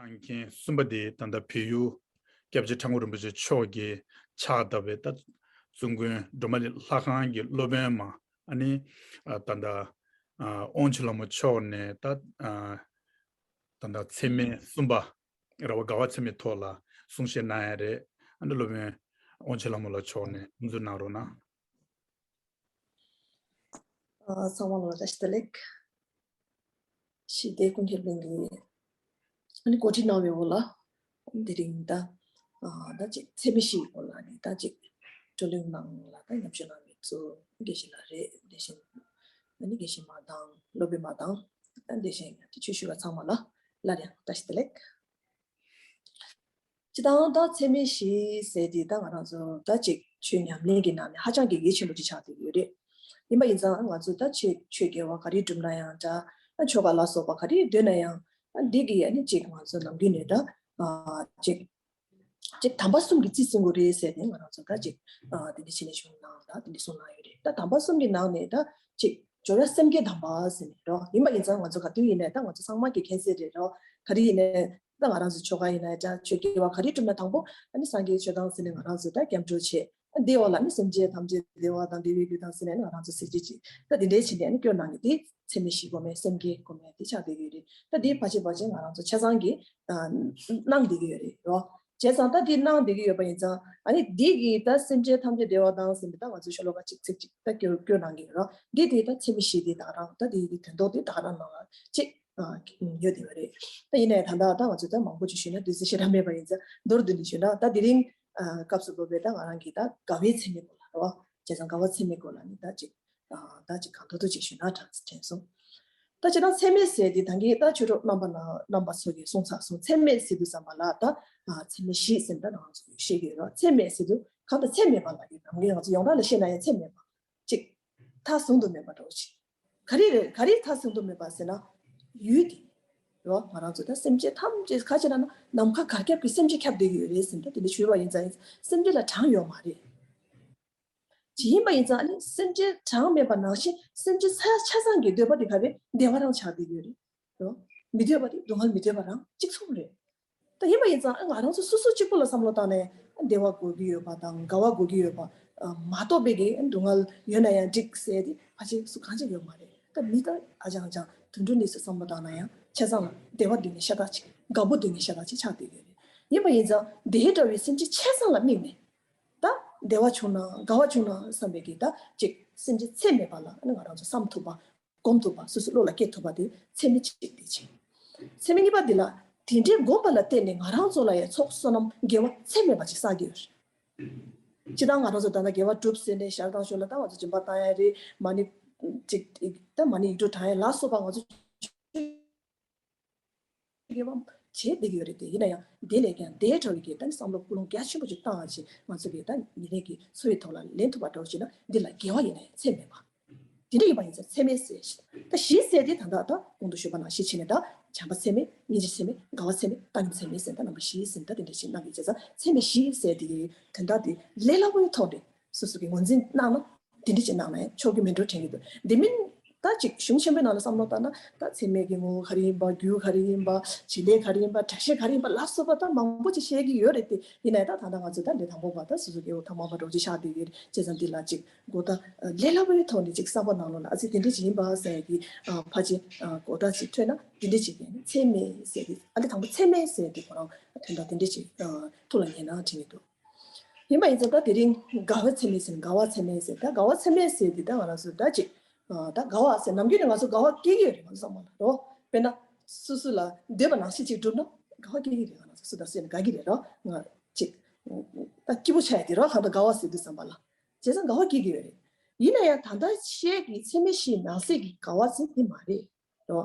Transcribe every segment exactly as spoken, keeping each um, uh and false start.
ཨང་མཁན་གསུམ་པ་དེ་ད་ལྟ་བལ་ཡུལ་སྐྱབས་རྗེ་ཁྲ་འགུ་རིན་པོ་ཆེ་མཆོག་གིས་ཕྱག་བཏབ་པའི་ད་གཙུག་མགོན་སྒྲོལ་མ་ལྷ་ཁང་གི་སློབ་དཔོན་མ་ཨ་ནི་ཨ་ད་ལྟ་ཨ་དབང་ཕྱུག་ལྷ་མོ་མཆོག་ནས་ད་ཨ་ད་ལྟ་ཚད་མེད་གསུམ་པ་ར་བ་དགའ་བ་ཚད་མེད་ཐོག་ལ་གསུང་བཤད་གནང་ཡ་རེད། ཨ་ནི་སློབ་དཔོན་དབང་ཕྱུག་ལྷ་མོ་ལགས་མཆོག་ནས་དབུ་འཛུགས་གནང་རོགས་གནང་། ཨ་ཚང་མ་ལ་བཀྲ་ཤིས་བདེ་ལེགས། ཞི་བདེ་ཀུན་ཁྱེར་གླིང་གི་ཨ་ནི་གོ་སྒྲིག་གནང་བའི་འོག་ལ་དེ་རིང་ད་ཨ་ད་ཅིག་ཚད་མེད་བཞིའི་སྐོར་ལ་ནི་ད་ཅིག་བགྲོ་གླེང་གནང་ལ་ད་ཉམས་ཞིབ་གནང་བའི་གཙོ་དགེ་བཤེས་ལགས་རེད། དེ་བཞིན་ཨ་ནི་དགེ་བཤེས་མ་དང་སློབ་དཔོན་མ་དང་ཨ་དེ་བཞིན་ཆོས་ཞུ་བ་ཚང་མ་ལ་སླར་ཡང་བཀྲ་ཤིས་བདེ་ལེགས། སྤྱིར་བཏང་ད་ཚད་མེད་བཞི་ཟེར་དེ་ད་ང་རང་ཚོ་ད་ཅིག་ཆོས་ཉམས་ལེན་གྱི་ནང་ནས་ཧ་ཅང་གི་གལ་ཆེན་པོ་ཅིག་ཆགས་བསྡད་ཡོད་རེད། ཡིན་པ་ཡིན་ཙང་ང་ཚོ་ད་ཆོས་ཆོས་དགེ་བ་ག་རེ་བསྒྲུབ་ན་ཡང་འདྲ། ཆོ་ག་ལ་སོགས་པ་ག་རེ་འདོན་ན་ཡང་འདི་གི་ཨ་ནི་ཅིག་ང་ཚོ་ནམ་རྒྱུན་ནས་ད་ཅིག་ཅིག་དམ་པ་གསུམ་གྱི་རྩིས་ཟིན་དགོས་རེད་ཟེར་ཏེ་ང་རང་ཚོ་ད་ཅིག་དེ་འདྲ་བྱས་ནས་གཞུང་ནང་ད་དེ་འདྲ་གསུངས་གནང་ཡོད་རེད། ད་དམ་པ་གསུམ་གྱི་ནང་ནས་ད་ཅིག་སྦྱོར་བ་སེམས་བསྐྱེད་དམ་པ་ཟེར་ནས་རོ། ཡིན་པ་ཡིན་ཙང་ང་ཚོ་ག་དུས་ཡིན་ནའི་ད་ང་ཚོ་ཚང་མ་གི་མཁྱེན་གསལ་རེད་རོ། ག་རེ་ཡིན་ནའི་ད་ང་རང་ཚོ་ཆོ་ག་ཡིན་ནའི་ད་ཆོས་དགེ་བ་ག་རེ་བསྒྲུབ་ན་དང་པོ་ཨ་ནི་སངས་རྒྱས་ཆོས་དང་ཟེར་ནས་ང་རང་ཚོ་ད་སྐྱབས་འགྲོ་བྱེད། ཨ་འདི་འོག་ལ་ནི་སེམས་ཅན་ཐམས་ཅད་བདེ་བ་དང་བདེ་བའི་རྒྱུ་དང་ཟེར་ནས་ནི་ང་རང་ཚོ་ཟེར་གྱི་ཅིག་ད་འདི་འདྲའི་བྱེད་ནས་ནི་སྐྱོར་གནང་གི་དེ་ཚད་མེད་བཞི་སྒོམ་མེད་སེམས་བསྐྱེད་སྒོམ་མེད་དེ་ཆགས་བསྡད་ཀྱི་ཡོད་རེད། ད་དེའི་ཕལ་ཆེར་ཕལ་ཆེར་ང་རང་ཚོ་ཆ་ཚང་གི་ཨ་གནང་བསྡད་ཀྱི་ཡོད་རེད་རོ། བྱས་ཙང་ད་དེ་གནང་བསྡད་ཀྱི་ཡོད་པ་ཡིན་ཙང་ཨ་ནི་འདི་གི་ད་སེམས་ཅན་ཐམས་ཅད་བདེ་བ་དང་ཟེར་ནས་ད་ང་ཚོ་ཤོ་ལོ་ཀ་གཅིག་ཚིག་གཅིག་ད་སྐྱོར་སྐྱོར་གནང་གི་ཡོད་རོ། འདི་དེ་ད་ཚད་མེད་བཞི་དེ་ད་ག་རང་ད་དེ་དེ་དོན་ཐོག་དེ་ད་ག་རང་ནང་ལ་གཅིག་ཨ་ཡོད་དེ་བ་རེད། ད་ཡིན་ནའི་ད་ལྟ་ད་ང་ཚོས་ད་མང་པོ་ཅིག་ཞུས་ན་དུས་ཚོད་ཞེ་དྲག་མེད་པ་ཡིན་ཙང་མདོར་བསྡུས་ནས་ཞུས་ན་ད་དེ་རིང་ཨ་སྐབས་སུ་བབས་པའི་ད་ང་རང་གི་ད་དགའ་བའི་ཚད་མེད་སྐོར་ལ་རོ། བྱས་ཙང་དགའ་བ་ཚད་མེད་སྐོར་ལ་ནི་ད་ཅིག་ཨ་ད་ཅིག་གང་ཐུབ་ཐུབ་ཅིག་ཞུས་ན་དྲན་དྲན་སོང་། ད་ཅི་ད་ཚད་མེད་ཟེར་དེ་ད་གིན་ད་ཆོས་གྲོགས་རྣམ་པ་ན་རྣམ་པ་ཚོ་གིས་གསུངས་ཚར་སོང་། ཚད་མེད་ཟེར་དུས་ཙམ་པ་ལ་ད་ཨ་ཚད་མེད་བཞི་ཟེར་ད་ང་ཚོ་ཤེས་ཀྱི་ཡོད་རོ། ཚད་མེད་ཟེར་དུས་གང་ལྟར་ཚད་མེད་པ་ལ་ཡོད་ནམ་གྱི་ང་ཚོ་ཡོངས་གྲགས་ལ་བཤད་ན་ཡང་ཚད་མེད་པ། ཅིག་མཐའ་གཟུང་དུ་མེད་པ་འདྲ་བོ་ཅིག་ག་རེ་རེད། ག་རེ་མཐའ་གཟུང་དུ་མེད་པ་ཟེར་ན། ཡུལ་དེ། རོ། ང་རང་ཚོ་ད་སེམས་ཅན་ཐམས་ཅད་ག་ཅི་ལབ་ན་ནམ་མཁའ་གར་ཁྱབ་ཀྱི་སེམས་ཅན་ཁྱབ་བསྡད་ཀྱི་ཡོད་རེད་ཟེར་ད་དེ་འདྲ་ཞུས་པ་ཡིན་ཙང་སེམས་ཅན་ལ་གྲངས་ཡོད་མ་རེད། ཇི་ཡིན་པ་ཡིན་ཙང་ཨ་ནི་སེམས་ཅན་གྲངས་མེད་པ་ནང་བཞིན་སེམས་ཅན་ས་ཆ་ཚང་གི་འདོད་པ་དེ་ག་རེ་བདེ་བ་རང་ཆགས་བསྡད་ཀྱི་ཡོད་རེད། རོ། མི་འདོད་པ་དེ་སྡུག་བསྔལ་མི་འདོད་པ་རང་གཅིག་མཚུངས་རེད། ད་ཡིན་པ་ཡིན་ཙང་ང་རང་ཚོ་སོ་སོ་གཅིག་པུ་ལ་བསམ་བློ་བཏང་ནས་བདེ་བ་དགོས་ཀྱི་ཡོད་པ་དང་དགའ་བ་དགོས་ཀྱི་ཡོད་པ་མ་གཏོགས་པའི་གི་སྡུག་བསྔལ་ཡོད་ན་ཡང་འགྲིག་ཟེར་དེ་ཕལ་ཆེར་སུ་གང་ཅིག་ཡོད་མ་རེད། ད་མི་ད་ཨ་ཅང་ཅང་དུད་འགྲོ་གནས་སུ་བསམ་བློ་བཏང་ན་ཡང་ཆ་ཚང་ལ་བདེ་བ་འདོད་མཁན་ཤ་སྟག་ཅིག་དགའ་པོ་འདོད་མཁན་ཤ་སྟག་ཅིག་ཆགས་བསྡད་ཡོད་རེད། ཡིན་པ་ཡིན་ཙང་དེ་འདྲ་བའི་སེམས་ཅན་ཆ་ཚང་ལ་དམིགས་ནས་ད་བདེ་བ་བྱུང་ན་དགའ་བ་བྱུང་ན་བསམ་པའི་གི་ད་ཅིག་སེམས་ཅན་ཚད་མེད་པ་ལ་ང་རང་ཚོ་བསམ་ཐུབ་པ། སྒོམ་ཐུབ་པ་སོ་སོའི་བློ་ལ་སྐྱེ་ཐུབ་པ་དེ་ཚད་མེད་གཅིག་དེ་བྱེད། ཚད་མེད་གཉིས་པ་འདི་ལ་དེ་འདྲའི་སྒོམ་པ་ལ་བརྟེན་ནས་ང་རང་ཚོ་ལ་ཡང་ཚོགས་བསོད་ནམས་དགེ་བ་ཚད་མེད་པ་ཅིག་བསགས་ཀྱི་ཡོད་རེད། སྤྱིར་བཏང་ང་རང་ཚོ་ད་ལྟ་དགེ་བ་སྒྲུབ་ཟེར་ནས་ཞར་དང་ཞོར་ལ་ད་ང་ཚོ་སྦྱིན་པ་བཏང་ཡ་རེད། མ་ཎི་ཅིག་ད་མ་ཎི་ཡིག་འབྲུ་བགྲང་ཡ་ལ་སོགས་པ་ང་ཚོ་དགེ་བ་བྱེད་བསྡད་ཀྱི་ཡོད་རེད་དེ། ཡིན་ན་ཡང་དེ་ལས་ཀྱང་དེའི་གྲོགས་ཀྱི་ད་ནི་བསམ་བློ་ཀུན་སློང་རྒྱ་ཆེན་པོ་ཅིག་བཏང་ཡ་ཅིག་ང་ཚོ་གི་ད་ཉིན་རེ་གི་འཚོ་བའི་ཐོག་ལ་ལེན་ཐུབ་པ་འདྲ་བོ་ཞིག་ན་འདི་ལ་དགེ་བ་ཡིན་ན་ཡང་ཚད་མེད་པ། དེ་འདྲ་ཡིན་པ་ཡིན་ཙང་ཚད་མེད་ཟེར་ཞིང་། ད་བཞི་ཟེར་དེ་ད་ལྟ་ད་གོང་དུ་ཞུས་པ་ནང་བཞིན་བྱས་ནས་ད་བྱམས་པ་ཚད་མེད། སྙིང་རྗེ་ཚད་མེད། དགའ་བ་ཚད་མེད། བཏང་སྙོམས་ཚད་མེད་ཟེར་ད་རྣམ་པ་བཞི་ཟེར་ད་དེ་འདྲ་ཞིག་གནང་གི་བྱས་ཙང་ཚད་མེད་བཞི་ཟེར་དེ་གི་དོན་དག་དེ་ལས་སླ་པོའི་ཐོག་ནས་སོ་སོ་གི་ངོས་འཛིན་གནང་ན་དེ་འདྲ་ཞིག་གནང་ན་ཡང་ཆོག་གི་མིན་འགྲོ་དྲན་གྱི་འདུག་དེ་མིན་ད་ཅིག་གཞུང་ཆེན་པོའི་ནང་ལ་བསམ་བློ་བཏང་ན་ད་ཚད་མེད་ཀྱི་ངོ་བོ་ག་རེ་ཡིན་པ། རྒྱུ་ག་རེ་ཡིན་པ། བྱེད་ལས་ག་རེ་ཡིན་པ། དྲག་ཤེས་ག་རེ་ཡིན་པ་ལ་སོགས་པ་ད་མང་པོ་ཅིག་བཤད་ཀྱི་ཡོད་རེད་དེ། ཡིན་ན་ཡང་ད་ད་ལྟ་ང་ཚོས་ད་ལས་དང་པོ་པ་ད་སོ་སོ་སྐྱེ་བོ་ཐ་མལ་པ་འདྲ་བོ་ཅིག་ཆགས་བསྡད་ཡོད་རེད། བྱས་ཙང་འདི་ལ་ཅིག་གོ་བརྡ་ལས་སླ་པོའི་ཐོག་ནས་ཅིག་གསར་པ་ནང་ལོགས་ལ་ཨ་ཙི་དེ་འདྲ་ཅིག་ཡིན་པ་ཟེར་ཡ་གི་ཕལ་ཆེར་གོ་བརྡ་ཅིག་ཐོས་ན་དེ་འདྲ་ཅིག་ཡིན། ཚད་མེད་ཟེར་དེ་ཨ་ལས་དང་པོ་ཚད་མེད་ཟེར་དེ་ཁོ་རང་དོན་དག་དེ་འདྲ་ཅིག་ཐུགས་ལ་ངེས་ན་དྲན་གྱི་འདུག་ཡིན་པ་ཡིན་ཙང་ད་དེ་རིང་དགའ་བ་ཚད་མེད་ཟེར་དགའ་བ་ཚད་མེད་ཟེར་ད་དགའ་བ་ཚད་མེད་ཟེར་དེ་ད་ང་རང་ཚོ་ད་ཅིག་ད་དགའ་བ་ཟེར་ནམ་རྒྱུན་ནས་ང་ཚོ་དགའ་བ་སྐྱེ་གི་ཡོད་རེད། ང་ཚོ་ཚང་མ་ལ་རོ། དཔེར་ན་སོ་སོ་ལ་འདོད་པ་ནང་བཞིན་ཅིག་བསྒྲུབས་ན་དགའ་བ་སྐྱེ་གི་རེད། ང་རང་ཚོ་སུ་དང་སུ་ཡིན་ན་དགའ་གི་རེད་རོ། ང་ཅིག་ད་སྐྱིད་པོ་ཆགས་ཡ་དེ་རོ། གང་ལྟར་དགའ་བ་ཟེར་དུས་ཙམ་པ་ལ་བྱས་ཙང་དགའ་བ་སྐྱེ་གི་ཡོད་རེད། ཡིན་ན་ཡང་ད་ལྟ་བཤད་ཀྱི་ཚད་མེད་བཞིའི་ནང་གསེས་ཀྱི་དགའ་བ་ཟེར་དེ་མ་རེད་རོ།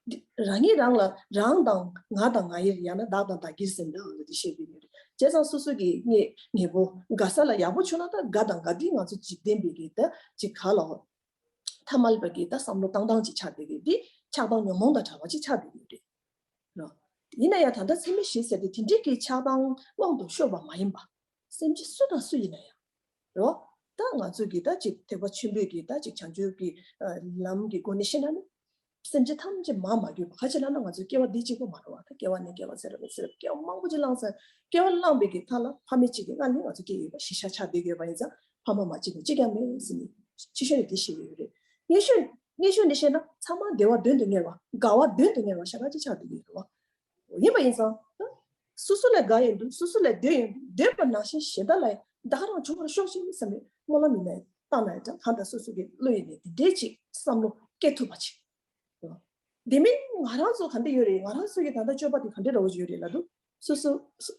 འདི་རང་ཉིད་རང་ལ་རང་དང་ང་དང་ང་ཡིར་ཡང་ན་བདག་དང་བདག་གིར་ཟེར་འདྲ་བ་འདི་བཤད་ཀྱི་ཡོད་རེད། བྱས་ཙང་སོ་སོ་གི་ངེས་ངེས་པོ་དགའ་ས་ལ་ཡག་པོ་བྱུང་ན་ད་དགའ་དང་དགའ་འདི་ང་ཚོ་འཇིག་རྟེན་པའི་གི་ད་ཅིག་ག་ལ་འོ། ཐ་མལ་པ་གི་ད་བསམ་བློ་བཏང་སྟངས་ཅིག་ཆགས་བསྡད་ཀྱི་འདི་ཆགས་སྡང་ཉོན་མོངས་དང་བྲལ་བ་ཅིག་ཆགས་བསྡད་ཀྱི་རེད་ལོ། ཡིན་ན་ཡང་ད་ལྟ་ཚད་མེད་བཞི་ཟེར་དེ་དེ་འདྲའི་གི་ཆགས་སྡང་དབང་དུ་ཤོར་བ་མ་ཡིན་པ། སེམས་ཅན་སུ་དང་སུ་ཡིན་ན་ཡང་རོ། ད་ང་ཚོ་གི་ད་ཅིག་ཐེག་པ་ཆེན་པོའི་གི་ད་ཅིག་བྱང་ཆུབ་ཀྱི་ལམ་གྱི་སྒོ་ནས་བཤད་ན་ནི། སེམས་ཅན་ཐམས་ཅད་མ་མ་གྱུར་པ། ག་ཅི་ལབ་ན་ང་ཚོའི་སྐྱེ་བ་འདི་གཅིག་པོ་མ་རེད་བ། ད་སྐྱེ་བ་ནས་སྐྱེ་བ་ཚེ་རབས་ནས་ཚེ་རབས་སྐྱེ་བ་མང་པོ་ཅིག་བླངས་ཚར། སྐྱེ་བ་བླངས་པའི་གི་མཐའ་ལ་ཕ་མའི་གཅིག་གི་མངལ་ནས་ང་ཚོ་སྐྱེས་ཡོད་པ་གཞི་བཞག་ཆགས་བསྡད་ཡོད་པ་ཡིན་ཙང་ཕ་མ་མ་སྐྱེས་པ་གཅིག་ཀྱང་མེད་ཟེར་ནས་ཕྱི་ཤོས་ནས་དེ་བཤད་ཡོད་རེད། སྔོན་ཤོས་སྔོན་ཤོས་ནས་བཤད་ན་ཚང་མ་བདེ་བ་དོན་དུ་གཉེར་བ་དགའ་བ་དོན་དུ་གཉེར་བ་ཞེ་དྲག་ཅིག་ཆགས་བསྡད་ཡོད་རེད་བ། ཡིན་པ་ཡིན་ཙང་། སོ་སོ་ལ་དགའ་ཡོང་དུས་སོ་སོ་ལ་འདོད་ཡོང་དུས་འདོད་པ་ནང་བཞིན་གཞན་དག་ལ་ཡང་ད་ག་རང་བྱུང་བར་ཤོག་ཅིག་བསམ་པའི་སྨོན་ལམ་ཡིན་ནའི་བཏང་ནའི་འདྲ། གང་ལྟར་སོ་སོ་གི་བློ་ཡིན་ནའི་དེ་འདྲའི་ཅིག་བསམ་བློ་སྐྱེ་ཐུབ་པ་ཅིག་དེ་མིན་ང་རང་ཚོ་ག་འདྲ་ཡོད་རེད། ང་རང་ཚོ་གི་ད་ལྟ་སྤྱོད་པ་དེ་ག་འདྲ་འདྲ་བོ་ཅིག་ཡོད་རེད་ལབ་དུས་སོ་སོ་སོ་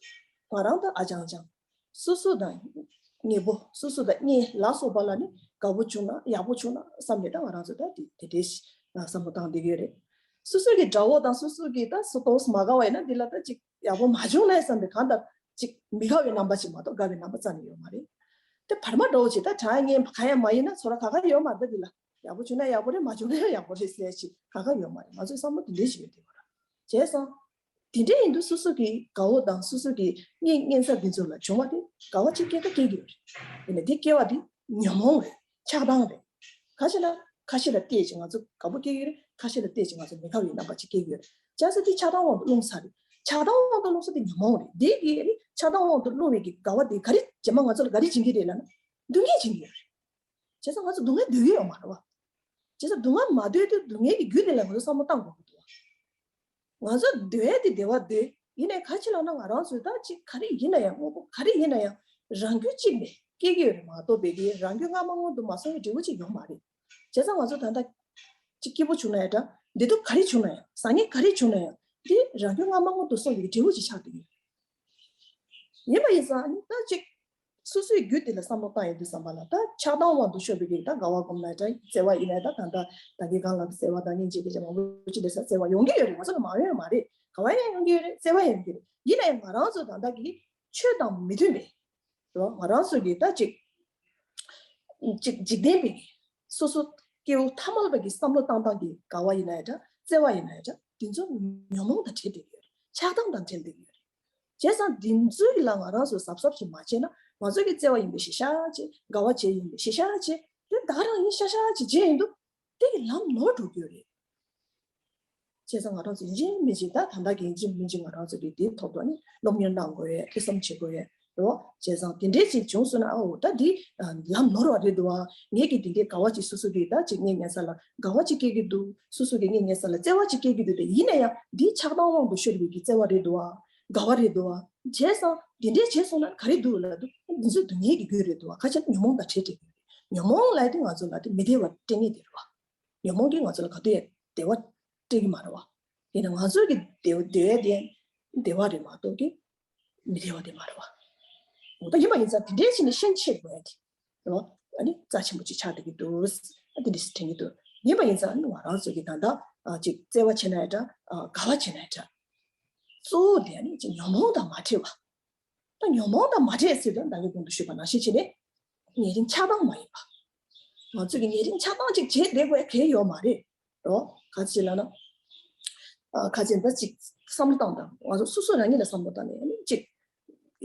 ང་རང་ད་ཨ་ཅང་ཅང་། སོ་སོ་དང་ཉེ་པོ། སོ་སོ་དང་གཉེན་ལ་སོགས་པ་ལ་ནི་དགའ་པོ་བྱུང་ན་ཡག་པོ་བྱུང་ན་བསམ་ནས་ད་ང་རང་ཚོ་ད་དེ་དེ་འདྲའི་བསམ་བློ་བཏང་བསྡད་ཀྱི་ཡོད་རེད། སོ་སོ་གི་དགྲ་བོ་དང་སོ་སོ་གི་ད་སོ་ཏོག་མ་དགའ་བ་ཡིན་ན་འདི་ལ་ད་ཅིག་ཡག་པོ་མ་བྱུང་ན་བསམ་པའི་གང་ལྟར་ཅིག་མི་དགའ་བའི་རྣམ་པ་ཅིག་མ་གཏོགས་དགའ་བའི་རྣམ་པ་རྩ་ནས་ཡོད་མ་རེད། དེ་བར་མ་འདྲ་བོ་ཅིག་ད་དྲང་ངན་གང་ཡང་མ་ཡིན་ན་ཚོར་བ་ག་ག་ཡོད་མ་རེད། ད་འདི་ལ་ཡག་པོ་བྱུང་ན་ཡག་པོ་རེད། མ་བྱུང་ན་ཡང་ཡག་པོ་རེད་ཟེར་ཅིག་ག་ག་ཡོད་མ་རེད། ང་ཚོའི་བསམ་བློ་དེ་འདྲ་ཞིག་ཡོད་དེ་བ་ར། བྱས་ཙང་། དེ་འདྲ་ཡིན་དུས་སོ་སོ་གི་དགའ་བོ་དང་སོ་སོ་གི་གཉེན་གཉེན་ས་འདི་ཚོ་ལ་བྱུང་བ་དེ་དགའ་བ་ཅིག་སྐྱེ་ད་སྐྱེ་གི་ཡོད་རེད། ཡིན་ན་དེ་སྐྱེ་བ་དེ་ཉོན་མོངས་རེད། ཆགས་སྡང་རེད། ཁ་ཤས་ལ་ཁ་ཤས་ལ་བལྟས་ཅིག་ང་ཚོ་དགའ་པོ་སྐྱེ་གི་ཡོད་རེད། ཁ་ཤས་ལ་བལྟས་ཅིག་ང་ཚོ་མི་དགའ་བའི་རྣམ་པ་ཅིག་སྐྱེ་གི་ཡོད་རེད། བྱས་ཙང་དེ་ཆགས་སྡང་དབང་དུ་ལྷུང་ས་རེད། ཆགས་སྡང་དབང་དུ་ལྷུང་ས་དེ་ཉོན་མོངས་རེད། དེ་གི་ནི་ཆགས་སྡང་དབང་དུ་ལྷུང་བའི་གི་དགའ་བ་དེ་ག་རེ་རྗེས་མ་ང་ཚོ་ལ་ག་རེ་སྦྱིན་གི་རེད་ལབ་ན་སྡུག་བསྔལ་སྦྱིན་གི་ཡོད་རེད། བྱས་ཙང་ང་ཚོ་སྡུག་བསྔལ་འདོད་ཀྱི་ཡོད་མ་རེད་བ། བྱས་ཙང་སྡུག་བསྔལ་མ་འདོད་དུས་སྡུག་བསྔལ་གྱི་རྒྱུ་དེ་ལ་ང་ཚོ་བསམ་བློ་བཏང་དགོས་ཀྱི་འདུག་ང་ཚོ་འདོད་ཡ་དེ་བདེ་བ་འདོད་ཡིན་ནའི་ག་ཅི་ལབ་ན་ང་རང་ཚོའི་ད་ཅིག་ག་རེ་ཡིན་ན་ཡང་དངོས་པོ་ག་རེ་ཡིན་ན་ཡང་རང་རྒྱུད་གཅིག་ནས་སྐྱེ་གི་ཡོད་རེད་མ་གཏོགས་པའི་གི་རང་རྒྱུད་སྔ་མ་སྔོན་དུ་མ་སོང་བའི་འབྲས་བུ་ཅིག་ཡོད་མ་རེད། བྱས་ཙང་ང་ཚོ་ད་ལྟ་ཅིག་སྐྱིད་པོ་བྱུང་ན་ཡང་འདྲ། བདེ་སྡུག་ག་རེ་བྱུང་ན་ཡང་བཟང་ངན་ག་རེ་བྱུང་ན་ཡང་དེ་རང་རྒྱུད་སྔ་མ་སྔོན་དུ་སོང་བའི་གི་འབྲས་བུ་ཅིག་ཆགས་བསྡད་ཡོད། ཡིན་པ་ཡིན་ཙང་ནི་ད་ཅིག་སོ་སོའི་རྒྱུད་དེ་ལ་བསམ་བློ་བཏང་ཡོང་དུས་ཙམ་པ་ལ་ད་ཆགས་སྡང་དབང་དུ་ཤོར་བའི་གི་ད་དགའ་བ་སྒོམ་ན་ད་བརྩེ་བ་ཡིན་ན་ད་ད་ད་ད་གི་གང་ལ་བརྩེ་བ་དང་སྙིང་རྗེ་གི་བྱ་བ་འོ་ཅི་ལས་ས་བརྩེ་བ་ཡོང་གི་ཡོད་རེད། ང་ཚོ་ལ་མ་ཡོང་ཡོད་མ་རེད། དགའ་བ་ཡང་ཡོང་གི་ཡོད་རེད། བརྩེ་བ་ཡང་ཡོང་གི་རེད། ཡིན་ན་ཡང་ང་རང་ཚོ་ད་ད་གི་ཆོས་དང་མི་མཐུན་པའི་རོ་ང་རང་ཚོ་གི་ད་ཅིག་ཅིག་འཇིག་རྟེན་པའི་སོ་སོ་སྐྱེ་བོ་ཐ་མལ་པ་གི་བསམ་བློ་བཏང་སྟངས་ཀྱི་དགའ་བ་ཡིན་ན་ཡང་འདྲ་བརྩེ་བ་ཡིན་ན་ཡང་འདྲ་དེ་ཚོ་ཉོན་མོངས་དང་བྲལ་བསྡད་ཡོད་རེད། ཆགས་སྡང་དང་བྲལ་བསྡད་ཡོད་རེད། བྱས་ཙང་དེ་ཚོའི་ལ་ང་རང་ཚོ་གཟབ་གཟབ་ཞིག་མ་བྱས་ན་ང་ཚོ་གི་བརྩེ་བ་ཡིན་པའི་ཞེ་ཤ་བྱས་དགའ་བ་བྱས་ཡིན་པའི་ཞེ་ཤ་བྱས་དེ་ད་ག་རང་ཡིན་ཤ་ཤ་བྱས་བྱས་ཡིན་དུས་དེ་གི་ལམ་ནོར་འགྲོ་གི་ཡོད་རེད། བྱས་ཙང་ང་རང་ཚོ་ཡིན་གཅིག་མིན་གཅིག་ད་ད་ལྟ་གི་ཡིན་གཅིག་མིན་གཅིག་ང་རང་ཚོ་གི་དེའི་ཐོག་ཏུ་ནི་སློབ་གཉེར་གནང་དགོས་ཡས་ཐུགས་བསམ་བྱེད་དགོས་ཡས་རེད་བ། བྱས་ཙང་དེ་འདྲས་ཅིག་བྱུང་སོང་ན་ཨའོ་ད་འདི་ལམ་ནོར་བ་རེད་འདུག་བ། ངས་ཀྱི་དེ་འདྲས་དགའ་བ་ཅིག་སོ་སོ་གི་ད་ཅིག་ངའི་ཉལ་ས་ལ་དགའ་བ་ཅིག་སྐྱེ་གི་འདུག་སོ་སོ་གི་ངའི་ཉལ་ས་ལ་བརྩེ་བ་ཅིག་སྐྱེ་གི་འདུག་དེ་ཡིན་ན་ཡང་འདི་ཆགས་སྡང་དབང་དུ་ཤོར་བའི་གི་བརྩེ་བ་རེད་འདུག་བ། དགའ་བ་རེད་འདུག་བ། བྱས་ཙང་དེ་འདྲས་བྱས་སོང་ན་ག་རེ་འདུག་ལབ་དུས་འདི་ཚོ་སྡུག་བསྔལ་གྱི་རྒྱུ་རེད་འདུག་བ། ཁ་ཆེ་ན་ཉོན་མོངས་དང་བྲལ་བྲལ་གི་རེད། ཉོན་མོངས་ལབ་དུས་ང་ཚོ་ལ་དེ་མི་བདེ་བ་སྤྲད་ངེས་དེ་རེད་བ། ཉོན་མོངས་ཀྱིས་ང་ཚོ་ལ་ག་དུས་ཡང་བདེ་བ་སྤྲད་ཀྱི་མ་རེད་བ། ཡིན་ན་ང་ཚོ་གི་བདེ་བ་བདེ་བ་དེ་བདེ་བ་རེད་མ་གཏོགས་ཀྱི་མི་བདེ་བ་དེ་མ་རེད་བ། འོ་ད་ཡིན་པ་ཡིན་ཙང་དེ་འདྲའི་ཕྱིར་ནས་ཤན་ཕྱེ་དགོས་ཡ་དེ་རེད་བ། ཨ་ནི་རྩ་ཆེན་པོ་ཅིག་ཆགས་བསྡད་ཀྱི་འདུག་ཨ་དེ་འདྲ་ཞིག་དྲན་གྱི་འདུག་ཡིན་པ་ཡིན་ཙང་ཨ་ནི་ང་རང་ཚོ་གི་ད་ལྟ་ཨ་ཅིག་བརྩེ་བ་བྱེད་ན་ཡང་འདྲ། ཨ་དགའ་བ་བྱེད་ན་ཡང་འདྲ། གཙོ་བོ་དེ་ཨ་ནི་ཅིག་ཉོན་མོངས་དང་མ་བྲལ་བ། ད་ཉོན་མོངས་དང་མ་བྲལ་ཟེར་དུས་ད་གིན་གོང་དུ་ཞུས་པ་ནང་བཞིན་བྱས་ནས་ཉེ་རིང་ཆགས་སྡང་མ་ཡིན་པ། ང་ཚོ་གི་ཉེ་རིང་ཆགས་སྡང་ཅིག་བྱེད་བསྡད་དགོས་གལ་ཡོད་མ་རེད། རོ། ག་ཚོད་ལབ་ན། ཨ་ག་ཚོད་ད་ཅིག་བསམ་བློ་བཏང་དང་ང་ཚོ་སོ་སོ་རང་ཉིད་ལ་བསམ་བློ་བཏང་ནས་ཨ་ནི་ཅིག་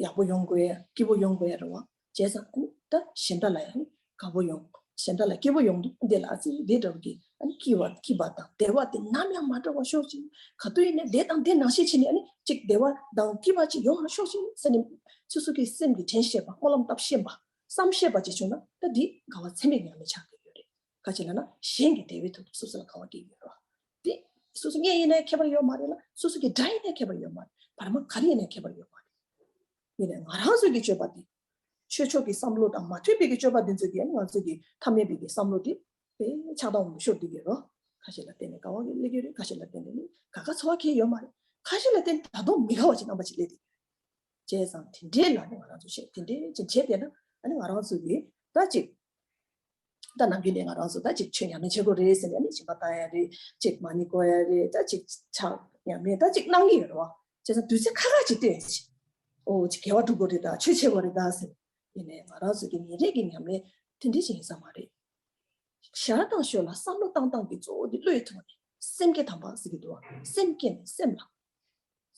ཡག་པོ་ཡོང་དགོས་ཡ་སྐྱིད་པོ་ཡོང་དགོས་ཡ་རེད་བ། བྱས་ཙང་ཨ་ནི་ད་གཞན་དག་ལ་ཡང་ཨ་ནི་དགའ་པོ་ཡོང་། གཞན་དག་ལ་སྐྱིད་པོ་ཡོང་དུས་འདི་ལ་ཨ་ཙི་འདི་འདྲ་བོ་གི་ཨ་ནི་སྐྱིད་པ་སྐྱིད་པ་དང་བདེ་བ་དེ་ནམ་ཡང་མ་འགྲོ་བ་ཤོག་ཅིག་ག་དུས་ཡིན་ནའི་བདེ་དང་བདེ་ནང་བཞིན་བྱས་ནས་ཨ་ནི་ཅིག་བདེ་བ་དང་སྐྱིད་པ་ཅིག་ཡོང་བ་ཤོག་ཅིག་ཟེར་ནས་སོ་སོ་གི་སེམས་ཀྱི་དྲན་ཤེས་པ་སྨོན་ལམ་བཏབ་ཤེས་པ་བསམ་ཤེས་པ་ཅིག་བྱུང་ན་ད་འདི་དགའ་བ་ཚད་མེད་ཉམས་ལེན་ཆགས་ཀྱི་ཡོད་རེད། ག་ཅི་ལབ་ན་གཞན་གྱི་བདེ་བའི་ཐོག་ཏུ་སོ་སོ་ལ་དགའ་བ་སྐྱེ་ཡོད་རེད་བ། དེ་སོ་སོ་གཉེན་ཡིན་ནའི་ཁྱད་པར་ཡོད་མ་རེད་ལ་སོ་སོ་གི་དགྲ་ཡིན་ནའི་ཁྱད་པར་ཡོད་མ་རེད། བར་མ་ག་རེ་ཡིན་ནའི་ཁྱད་པར་ཡོད་མ་རེད། ཡིན་ནའི་ང་རང་ཚོ་གི་སྤྱོད་པ་འདི་ཆོས་ཕྱོགས་ཀྱི་བསམ་བློ་དང་མ་མཐུན་པའི་གི་སྤྱོད་པ་འདི་ཚོ་གིས་ང་ཚོ་གི་ཐ་མལ་པའི་གི་བསམ་བློ་འདི་དཔེ་ཆགས་སྡང་འོང་ཤོར་འདི་གི་རོ། ཁ་ཤས་ལ་བརྟེན་ནས་དགའ་བ་གི་སླེབས་ཀྱི་རེད། ཁ་ཤས་ལ་བརྟེན་ནས་ནི་དགའ་དགའ་ཚོར་བ་གང་ཡང་ཡོད་མ་རེད། ཁ་ཤས་ལ་བརྟེན་ནས་ད་དུང་མི་དགའ་བ་ཅིག་རྣམ་པ་ཅིག་སླེབས་འདི་གི་རེད། བྱས་ཙང་དེ་འདྲའི་ལ་ནི་ང་རང་ཚོ་བཤད་དེ་འདྲའི་ཅིག་བྱས་བསྡད་ན་ཨ་ནི་ང་རང་ཚོ་གི་ད་ཅིག་ད་ནམ་རྒྱུན་ནས་ང་རང་ཚོ་ད་ཅིག་ཆོས་ཉམས་ལེན་བྱེད་དགོས་རེད་ཟེར་ནས་ཨ་ནི་སྦྱིན་པ་བཏང་ཡ་རེད། ཅིག་མ་ཎི་བགོ་ཡ་རེད། ད་ཅིག་ཕྱག་ཉམས་ལེན་ད་ཅིག་གནང་གི་ཡོད་རེད་བ། བྱས་ཙང་དུས་ཚོད་ཁ་ཁ་ཅིག་བཏོན་ཡ་ཅིག་ཨོ་ཅིག་དགེ་བ་སྒྲུབ་དགོས་རེད་ད་ཆོས་བྱེད་དགོས་རེད་ད་ཟེར། ཡིན་ནའི་ང་རང་ཚོ་གི་ཉིན་རེ་གི་ཉམས་ལེན་དེ་འདྲ་ཅིག་ཡིན་ས་མ་རེད། ཞར་དང་ཞོར་ལ་བསམ་བློ་བཏང་སྟངས་ཀྱི་གཙོ་བོ་དེ་བློའི་ཐོག་ནས་སེམས་བསྐྱེད་དམ་པ་ཟེར་གྱི་འདུག་བ། སེམས་བསྐྱེད་ནས་སེམས་ལ།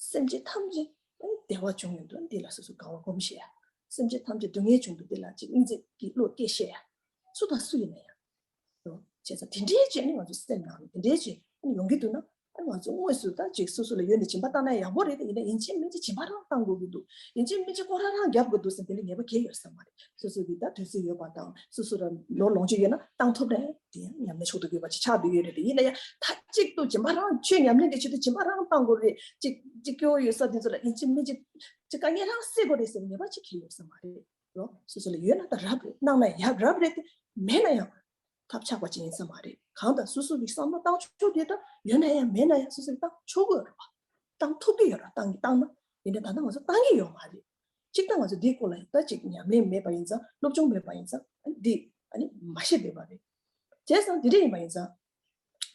སེམས་ཅན་ཐམས་ཅད་བདེ་བ་བྱུང་ཡོང་དུས་འདི་ལ་སོ་སོ་དགའ་བ་སྒོམ་ཤེས་ཡ། སེམས་ཅན་ཐམས་ཅད་སྡུག་བསྔལ་བྱུང་དུས་འདི་ལ་ཅིག་སྙིང་རྗེ་གི་བློ་སྐྱེ་ཤེས་ཡ། སུ་དང་སུ་ཡིན་ན་ཡང་། བྱས་ཙང་དེ་འདྲའི་ཅིག་ནི་ང་ཚོ་སེམས་ནང་ལ་དེ་འདྲའི་ཅིག་ ཨ་ནི་ཡོང་གི་འདུག་ན། ཨ་ང་ཚོ་དངོས་སུ་ད་ཅིག་སོ་སོ་ལ་ཡོད་ནས་སྦྱིན་པ་བཏང་ན་ཡག་པོ་རེད་དེ། ཡིན་ན་ཡིན་གཅིག་མིན་གཅིག་སྦྱིན་པ་རང་བཏང་དགོས་ཀྱི་འདུག་ཡིན་གཅིག་མིན་གཅིག་སྐོར་ར་རང་རྒྱབ་དགོས་འདུག་ཟེར་དེ་ལ་ངེས་པ་གང་ཡོད་ས་མ་རེད། སོ་སོ་གི་ད་དུས་ཚོད་ཡོད་པ་དང་སོ་སོ་ར་ལོ་ལོངས་སྤྱོད་ཡོད་ན་བཏང་ཐུབ་རེད། དེ་ཡང་ཉམས་ལེན་ཕྱོགས་སུ་དགོས་པ་ཅིག་ཆགས་བསྡད་ཡོད་རེད་དེ། ཡིན་ན་ཡང་མཐའ་གཅིག་ཏུ་སྦྱིན་པ་རང་ཆོས་ཉམས་ལེན་གྱི་ཆེད་དུ་སྦྱིན་པ་རང་བཏང་དགོས་རེད། ཅིག་ཅིག་སྐྱོ་བོ་ཡོད་ས་དེ་ཚོ་ལ་ཡིན་གཅིག་མིན་གཅིག་ཅིག་དཀའ་ངལ་རང་སེལ་དགོས་རེད་ཟེར་ངེས་པ་ཅིག་གང་ཡོད་ས་མ་རེད། རོ། སོ་སོ་ལ་ཡོད་ན་ད་རབ་རེད། གནང་ན་ཡང་རབ་རེད་དེ། མེད་ན་ཡང་ཐབས་ཆག་པ་ཅིག་ཡིན་ས་མ་རེད། གང་ལྟར་སོ་སོ་གི་བསམ་བློ་བཏང་ཕྱོགས་དེ་ད་ཡོད་ན་ཡང་མེད་ན་ཡང་སོ་སོ་གི་བཏང་ཆོག་གི་ཡོད་རེད་པ། བཏང་ཐུབ་ཀྱི་ཡོད་རེད། བཏང་གི་བཏང་ན་ཡིན་ན་ད་ལྟ་ང་ཚོ་བཏང་གི་ཡོད་མ་རེད། གཅིག་ད་ང་ཚོ་འདིའི་སྐོར་ལ་ད་ཅིག་ཉམས་ལེན་མེད་པ་ཡིན་ཙང་སློབ་སྦྱོང་མེད་པ་ཡིན་ཙང་འདི་ཨ་ནི་མ་ཤེས་བསྡད་པ་རེད། བྱས་ཙང་འདི་འདྲ་ཡིན་པ་ཡིན་ཙང་།